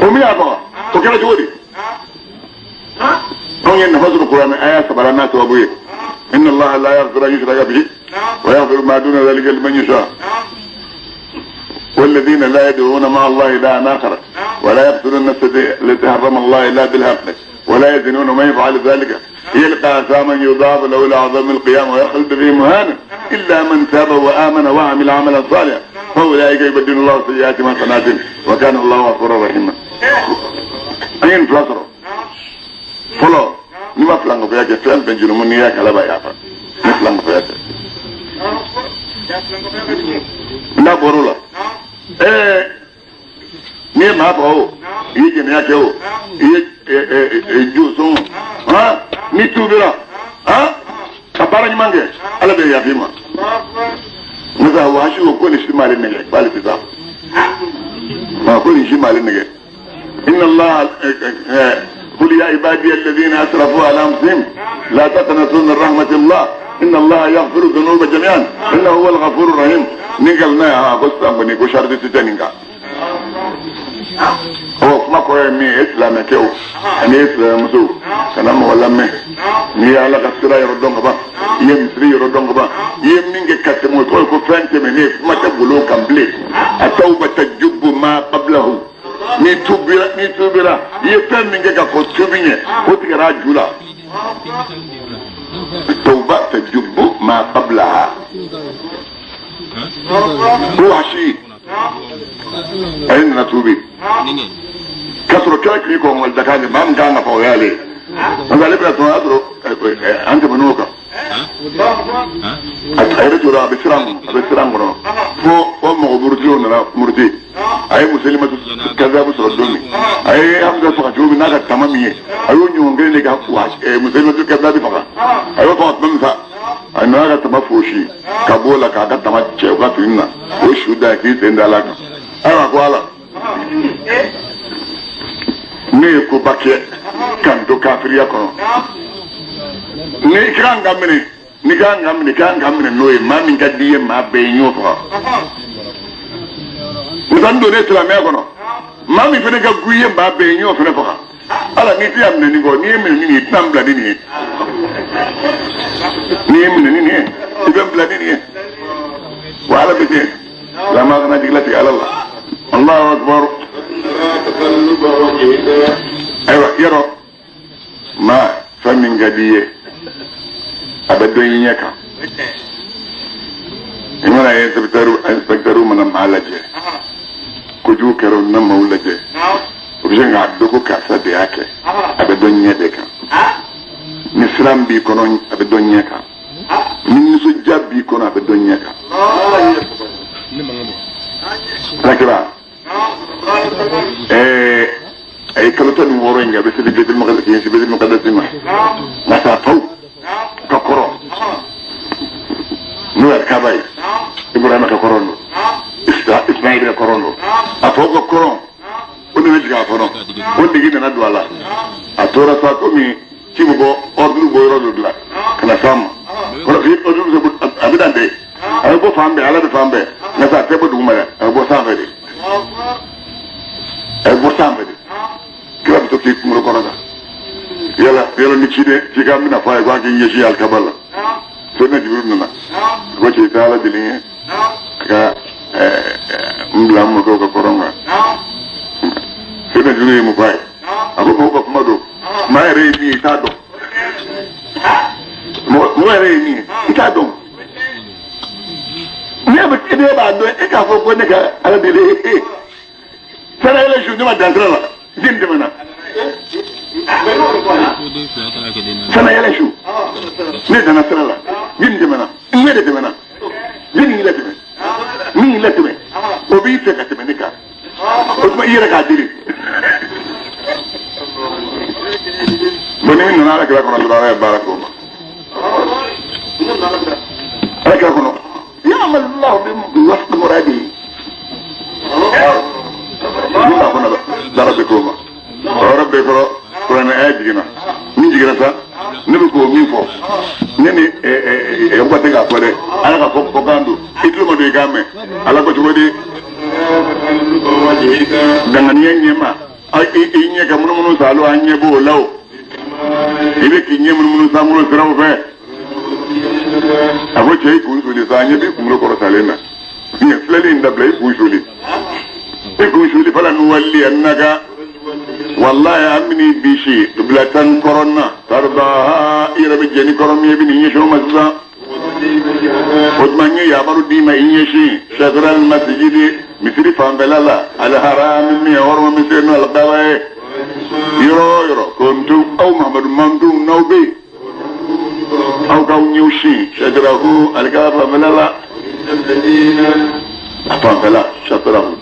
o min y'a faga o kɛra cogo di anw ye nafa sɔrɔ kuranɛ aya saba la n'a sababu ye inna allaha la yaghfiru an yushraka bihi wa yaghfiru ma duna dhalika liman yasha والذين لا يدعون مع الله إلها آخر ولا يقتلون النفس التي حرم الله إلا بالحق ولا يزنون ومن يفعل ذلك يلقى أثاما يضاعف له العذاب يوم القيامة ويخلد فيه مهانا إلا من تاب وآمن وعمل عملا صالحا فأولئك يبدل الله سيئاتهم حسنات وكان الله غفورا رحيما. An ye nin fila sɔrɔ fɔlɔ n'i ma filankafoya kɛ fɛn fɛn jurumu n'i y'a kɛ ala b'a yafa ni filankafoya tɛ n'a bɔr'o la ɛɛ n'i ye maa faga o i ye jɛnɛya kɛ o i ye joson o han n'i tuubira han ka baara ɲuman kɛ ala bɛ yafa i ma n'o tɛ wahasi ko ko nin si m'ale nɛgɛ k'ale tɛ taa ma ko nin si m'ale nɛgɛ inna allah قل يا عبادي الذين اسرفوا على انفسهم لا تقنطوا من رحمه الله ان الله يغفر الذنوب جميعا انه هو الغفور الرحيم. Ni nkalon ye ko sisan kɔni ko charge tɛ nin kan. Ɔ kuma kɔrɔ ye min ye, e silamɛkɛ o ani e silamɛmuso, kana mɔgɔ lamɛn. N'i ye Ala ka sira yɔrɔ dɔn ka ban, i ye misiri yɔrɔ dɔn ka ban, i ye min kɛ ka tɛmɛ, o tɔgɔ ye ko fɛn tɛmɛnen, kuma tɛ bolo kan bilen. A tawbata jubbu ma qablahu. N'i tuubira, i ye fɛn min kɛ ka kɔn tuubi ɲɛ, o tigɛra a ju la. Tawba tajubbu ma qablaha. Ko wasi a ye nana tuubi k'a sɔrɔ kɛra k'i kɔn wali daga de maa min kan ka fɔ o y'ale ye. Nka ale bɛna sɔn, o y'a sɔrɔ an tɛmɛn'o kan. A yɛrɛ tora a bɛ siran kɔnɔ fo mɔgɔ murutilenw nana muruti. A ye Musalimatu kazabu sɔrɔ don min, a ye Hamza faga cogo min n'a ka tama min ye, a y'o ɲɔgɔn kelen de ka Musalimatu kazabi faga. A y'o faga tuma min sa, a nana ka tama fosi ka b'o la k'a ka tama cɛ u ka fini na, o su da k'i sen da ala kan. Ayiwa ko Ala, ne ye koba kɛ ka n to kafiriya kɔnɔ. Ni kan ka minɛ, ni kan ka minɛ, kan ka minɛ n'o ye, maa min ka di i ye maa bɛɛ ye, n y'o faga. Musa n donnen silamɛya kɔnɔ, maa min fana ka go i ye maa bɛɛ ye, n y'o fana faga. Ala, n'i tɛ yan minɛ nin kɔ, n'i ye minɛ ni nin ye, i tɛna n bila ni nin ye. N'i ye minɛ ni nin ye, i bɛ n bila ni nin ye. Wa Ala bɛ ten, silamɛ kana jigilatigɛ Ala la. Allahu akbar. Ayiwa yɔrɔ maa fɛn min ka di i ye, a bɛ dɔn i ɲɛ kan. I mana ye inspecteur mana maa lajɛ, kojugu kɛra o na maaw lajɛ, o bɛ se k'a dɔn ko karisa de y'a kɛ. A bɛ dɔn ɲɛ de kan. Ni siran b'i kɔnɔ, a bɛ dɔn ɲɛ kan. Ni nisɔndiya b'i kɔnɔ, a bɛ dɔn ɲɛ kan. Alakira a ye kalo 16 in kɛ, a bɛ seli Baitul Maqdis ma, nka k'a faw ka kɔrɔ n'o ye Kaaba ye, Ibrahima ka kɔrɔ don, Ismaïl ka kɔrɔ don, a faw ka kɔrɔ, o nana jigin a kɔnɔ, o nege nana don a la. A tora sa komi ci bɛ bɔ, ordre bɔ yɔrɔ dɔ la ka na s'a ma. Ordre a bɛ dan de, a bɛ bɔ fan bɛɛ, Ala bɛ fan bɛɛ, nka sa a tɛ bɔ duguma dɛ, a bɛ bɔ sanfɛ de, a bɛ bɔ sanfɛ de. Kira bɛ to k'i kunkolo kɔrɔta, yala yɔrɔ ni ciden cikan bɛna fɔ a ye k'a k'i ɲɛsin alikaba la. Seyidina Jibril nana ko cɛ, i tɛ Ala deli ye a ka n bila n mɔkɛw ka kɔrɔn kan. Seyidina Jibril ye mun fɔ a ye? A ko mɔgɔw ka kuma don, maa yɛrɛ ye min ye i t'a dɔn, mɔgɔ yɛrɛ ye min ye i t'a dɔn. Ne b'a dɔn, e k'a fɔ ko ne ka Ala deli e sara yɛlɛ su, ne ma dan sira la, den tɛmɛna sana yɛlɛ su, ne danna sira la, den tɛmɛna, n ɲɛ de tɛmɛna, den y'i latɛmɛ, min y'i latɛmɛ o b'i fɛ ka tɛmɛ ne kan, o tuma i yɛrɛ k'a deli. Bon, ni min nana Ala kira kɔnɔ dɔrɔn, Ala ye baara k'o ma. Ala kira kɔnɔ ya'malu Allahu bi wafqi muradihi. Min b'a kɔnɔ baara bɛ k'o ma. O yɔrɔ bɛɛ kɔrɔ, kuranɛ aya jiginna. Min jiginna sa, ne bɛ k'o min fɔ, ne ni Yakuba tɛ k'a fɔ dɛ, Ala ka fɔkan don, i tulo ma don i k'a mɛn. Ala ko cogo di? Danganiya ɲɛma, i ɲɛ ka munumunu salo, an ɲɛ b'o la o. I bɛ k'i ɲɛ munumunu sankolo siraw fɛ. A ko cɛ, i kun suli sa, an ɲɛ b'i kunkolo kɔrɔtalen na. Ɲɛ filɛli in dabila, i kun suli. I kun suli fala nuwalli annaka. Wallahi an bɛn'i bisi qiblatan kɔrɔn na, tardaha, i yɛrɛ bɛ jɛn ni kɔrɔn min ye, i bɛn'i ɲɛsin o ma sisan. O tuma n ye yamaru d'i ma i ɲɛsin shatral masjidi, misiri fanfɛla la, alharami min ye hɔrɔma misiri n'o alikaba ye. Yɔrɔ o yɔrɔ kuntum, aw Muhamadu mantonw n'aw bɛ yen, aw k'aw ɲɛw sin shatrahu, alikaba fanfɛla la, a fanfɛla shatrahu.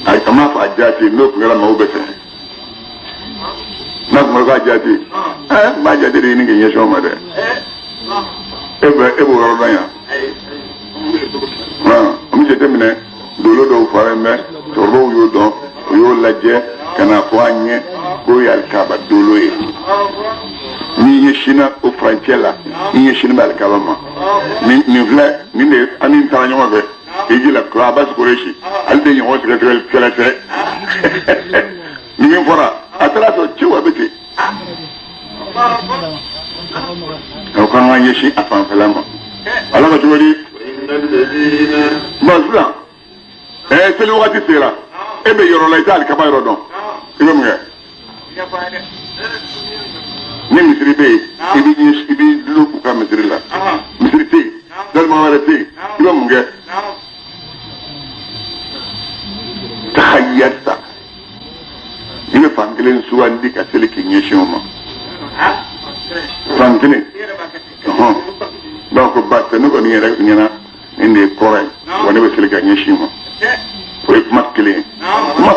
A m'a fɔ a jaati, n'o tun kɛra maaw bɛ sɛgɛn. N'a tun k'a jaati, n b'a jaati de ɲini k'i ɲɛsin o ma dɛ. E b'o yɔrɔ dɔn yan. An bɛ jateminɛ dolo dɔw fara mɛ, cɛkɔrɔbaw y'o dɔn, u y'o lajɛ ka na fɔ an ɲɛ k'o ye alikaba dolo ye. N'i ɲɛsinna o furancɛ la, i ɲɛsinnen bɛ alikaba ma. Nin filɛ nin de, an ni taara ɲɔgɔn fɛ. I jila ko Abbas Kureshi ale de ɲɔgɔn sɛgɛsɛgɛlikɛla tɛ. Ni min fɔra a taara sɔrɔ ciw a bɛ ten. Aw kan ka ɲɛsin a fanfɛla ma. Ala ka cogo di? Bon sisan seli wagati sera e bɛ yɔrɔ la i tɛ alikaba yɔrɔ dɔn i bɛ mun kɛ? Ni misiri bɛ yen i b'i ɲɛsin i b'i dulon u ka misiri la. Misiri tɛ yen dɔnnibaga wɛrɛ tɛ yen i bɛ mun kɛ? Tahayyarta i bɛ fan kelen sugandi ka seli k'i ɲɛsin o ma. Fan kelen donc ba tɛ ne kɔni yɛrɛ ɲɛna nin de ye kɔrɔ ye wa ne bɛ seli ka ɲɛsin o ma. O ye kuma kelen ye. Kuma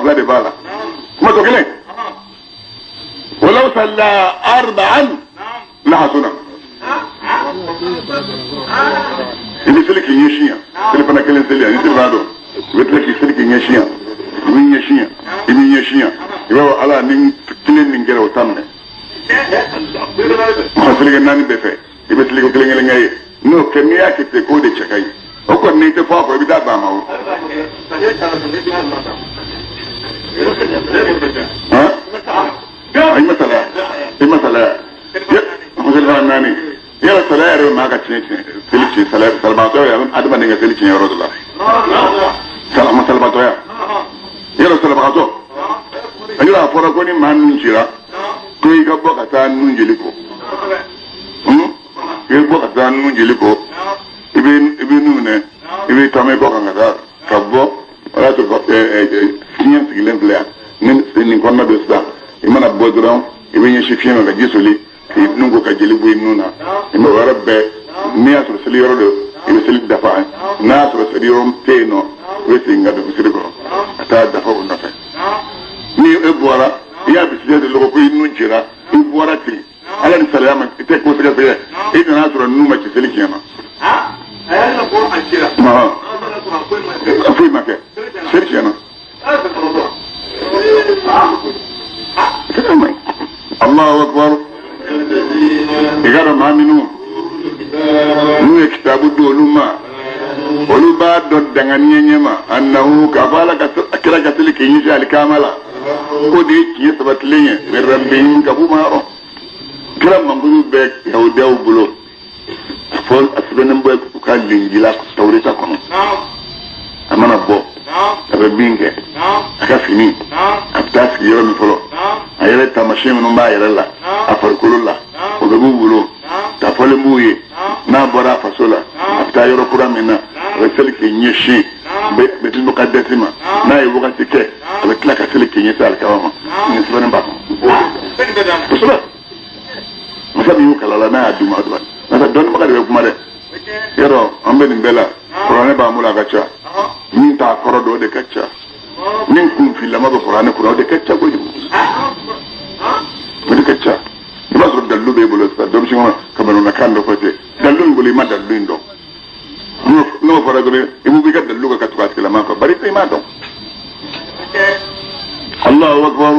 fila de b'a la. Kuma tɔ kelen. Walaw salla arba'an lahasuna. I bɛ seli k'i ɲɛsin yan. Selifana kelen seli yan ni seli b'a dɔn. I bɛ tila k'i seli k'i ɲɛsin yan. I b'i ɲɛsin yan. I b'i ɲɛsin yan. I b'a fɔ Ala ni kelen nin kɛra o t'a minɛ. Mɔgɔ seleke naani bɛɛ fɛ. I bɛ seleke kelen kelen kɛ ye. N'o kɛ n'i y'a kɛ ten k'o de cɛ ka ɲi. O kɔni n'i tɛ fɔ a kɔ i bɛ taa ban a ma o. I ma salaya. I ma salaya. Selifana naani. Yala salaya yɛrɛ bɛ maa ka tiɲɛ tiɲɛ seli tiɲɛ salaya salabagatɔ yɛrɛ adamaden ka seli tiɲɛ yɔrɔ dɔ la. Salama salabatɔya. Yala salabagatɔ. A yɛrɛ a fɔra ko ni maa nun cira ko i ka bɔ ka taa nun jeli ko. I bɛ bɔ ka taa nun jeli ko. I bɛ nun minɛ i bɛ taama i kɔ kan ka taa ka bɔ o y'a sɔrɔ fiɲɛ sigilen filɛ yan ni nin kɔnɔna don sisan i mana bɔ dɔrɔn i bɛ ɲɛsin fiɲɛ ma ka ji soli k'i nun ko ka jeli bɔ i nun na i ma o yɔrɔ bɛɛ n'i y'a sɔrɔ seli yɔrɔ don i bɛ seli dafa n'a y'a sɔrɔ seli yɔrɔ tɛ yen nɔ i bɛ segin ka don misiri kɔnɔ ka taa dafa o nɔfɛ ni e bɔra i y'a bisimila de lɔgɔ ko i nun cira i bɔra ten Ala ni salaya ma i tɛ ko sɛgɛsɛgɛ i nana sɔrɔ nun ma ci seli tiɲɛ ma. Foyi ma kɛ seli tiɲɛna. Allahu akbar. I ka dɔn maa minnu n'u ye kitabu di olu ma olu b'a dɔn danganiya ɲɛma annahu k'a fɔ Ala ka kira ka seli k'i ɲɛsin alikama la k'o de ye tiɲɛ sabatilen ye min rabbihim ka b'u ma yɔrɔ. Kira mankutu bɛ yahudiyaw bolo a fɔ a sɛbɛnnen bɛ u ka linjila tawureta kɔnɔ a mana bɔ a bɛ min kɛ a ka fini a bɛ taa sigi yɔrɔ min fɔlɔ a yɛrɛ taamasiyɛn minnu b'a yɛrɛ la a farikolo la o bɛɛ b'u bolo tafɔlen b'u ye n'a bɔra a faso la a bɛ taa yɔrɔ kura min na a bɛ seli k'i ɲɛsin Bɛtil Mukadasi ma n'a ye wagati kɛ a bɛ tila ka seli k'i ɲɛsin alikaba ma nin sɛbɛnnen b'a kɔnɔ kosɛbɛ. Masa min y'u kalan la n'a y'a d'u ma a masa dɔnnibaga de bɛ kuma dɛ yɔrɔ an bɛ nin bɛɛ la kuranɛ b'an bolo a ka ca min t'a kɔrɔ dɔn o de ka ca min kunfilama bɛ kuranɛ kunna o de ka ca kojugu o de ka ca. I b'a sɔrɔ dalilu b'e bolo sisan dɔ bɛ sin ka bamanankan dɔ fɔ ten dalilu in bolo i ma dalilu in dɔn n'o fɔra dɔrɔn i b'u ka dalilu kɛ ka tugu a tigilama kɔ bari i m'a dɔn. Allahu akbar.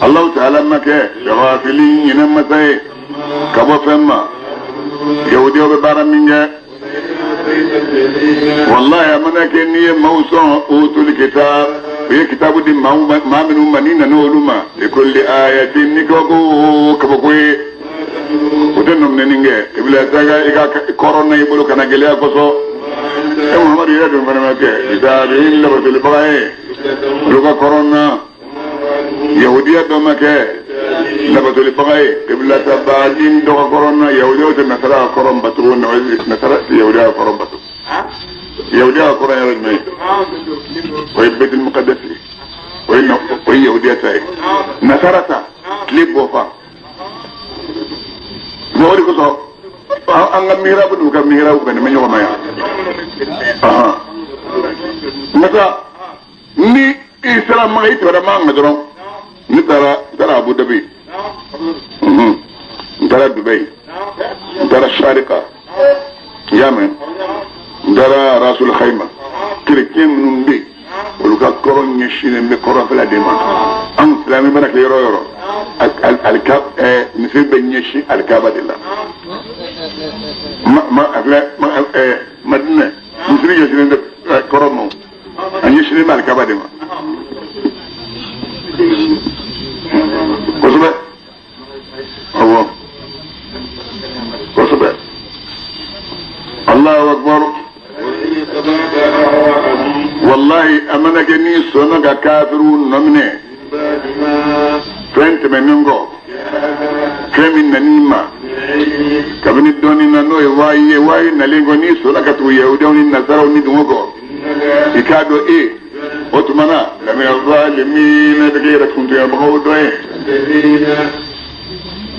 Allahu ta'ala ma kɛ gafili ɲinɛ masa ye ka bɔ fɛn ma yahudiyaw bɛ baara min kɛ wallahi a mana kɛ n'i ye maaw sɔn utul kitab u ye kitabu di maa minnu ma n'i nana olu ma bi kulli ayatin ni kabako o kabako ye o tɛ nɔminɛni kɛ i bila daga i ka kɔrɔn na i bolo kana gɛlɛya kosɔn e Muhamadu yɛrɛ dun fana ma kɛ kitabi labatolibaga ye olu ka kɔrɔn na yahudiya dɔ ma kɛ labatolibaga ye qiblata baadin dɔ ka kɔrɔn na yahudiyaw tɛ nasara ka kɔrɔn bato nasara tɛ yahudiya ka kɔrɔn bato yahudiya ka kɔrɔn yɔrɔ jumɛn ye o ye Baitul Muqaddas ye o ye yahudiya ta ye nasara ta tile bɔ fan bon o de kosɔn an ka mihirabu n'u ka mihirabu bɛnnen bɛ ɲɔgɔn ma yan masa ni i sera Maka i tɛmɛna Maka kan dɔrɔn ne taara n taara Abu Dhabi n taara Dubayi n taara Sharika i y'a mɛn n taara Rasul Khaima kerecɛn minnu bɛ yen olu ka kɔrɔn ɲɛsinnen bɛ kɔrɔnfɛla de ma anw silamɛ mana kɛ yɔrɔ o yɔrɔ misiri bɛ ɲɛsin alikaba de la ma a filɛ Madinɛ. Misiri ɲɛsinnen tɛ kɔrɔn ma, a ɲɛsinnen bɛ alikaba de ma. Kosɛbɛ, awɔ, kosɛbɛ. Allahu akbar. Wallahi, a mana kɛ n'i sɔnna ka kafiriw nɔminɛ fɛn tɛmɛnen kɔ, fɛn min nan'i ma kabini dɔnni na, n'o ye wayi ye, wayi nalen kɔ, n'i sɔnna ka tugu yahudiyaw ni nasaraw ni dungo kɔ, i k'a dɔn e o tuma na lamina zalimina, bɛ kɛ yɛrɛ kuntoyabagaw dɔ ye.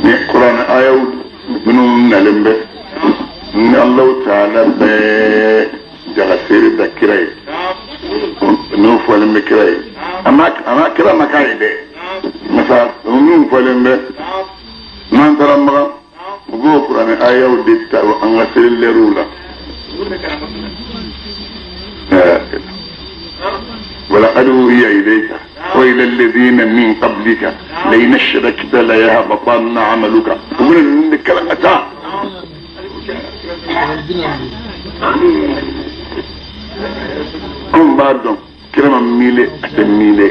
Ni kuranɛ ayaw minnu nalen bɛ ni Alahu taala bɛ jagaseere da kira ye, n'o fɔlen bɛ kira ye, a ma kira ma k'a ye dɛ, masa minnu fɔlen bɛ n'an taara Makan, u b'o kuranɛ ayaw de ta an ka seli lɛriw la. ولقد أوحي إليك وإلى الذين من قبلك لئن أشركت ليهبطن عملك. ومن الكلام أتى anw b'a dɔn kira ma miile, a tɛ miile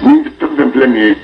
ni fɛn fɛn filɛ nin ye.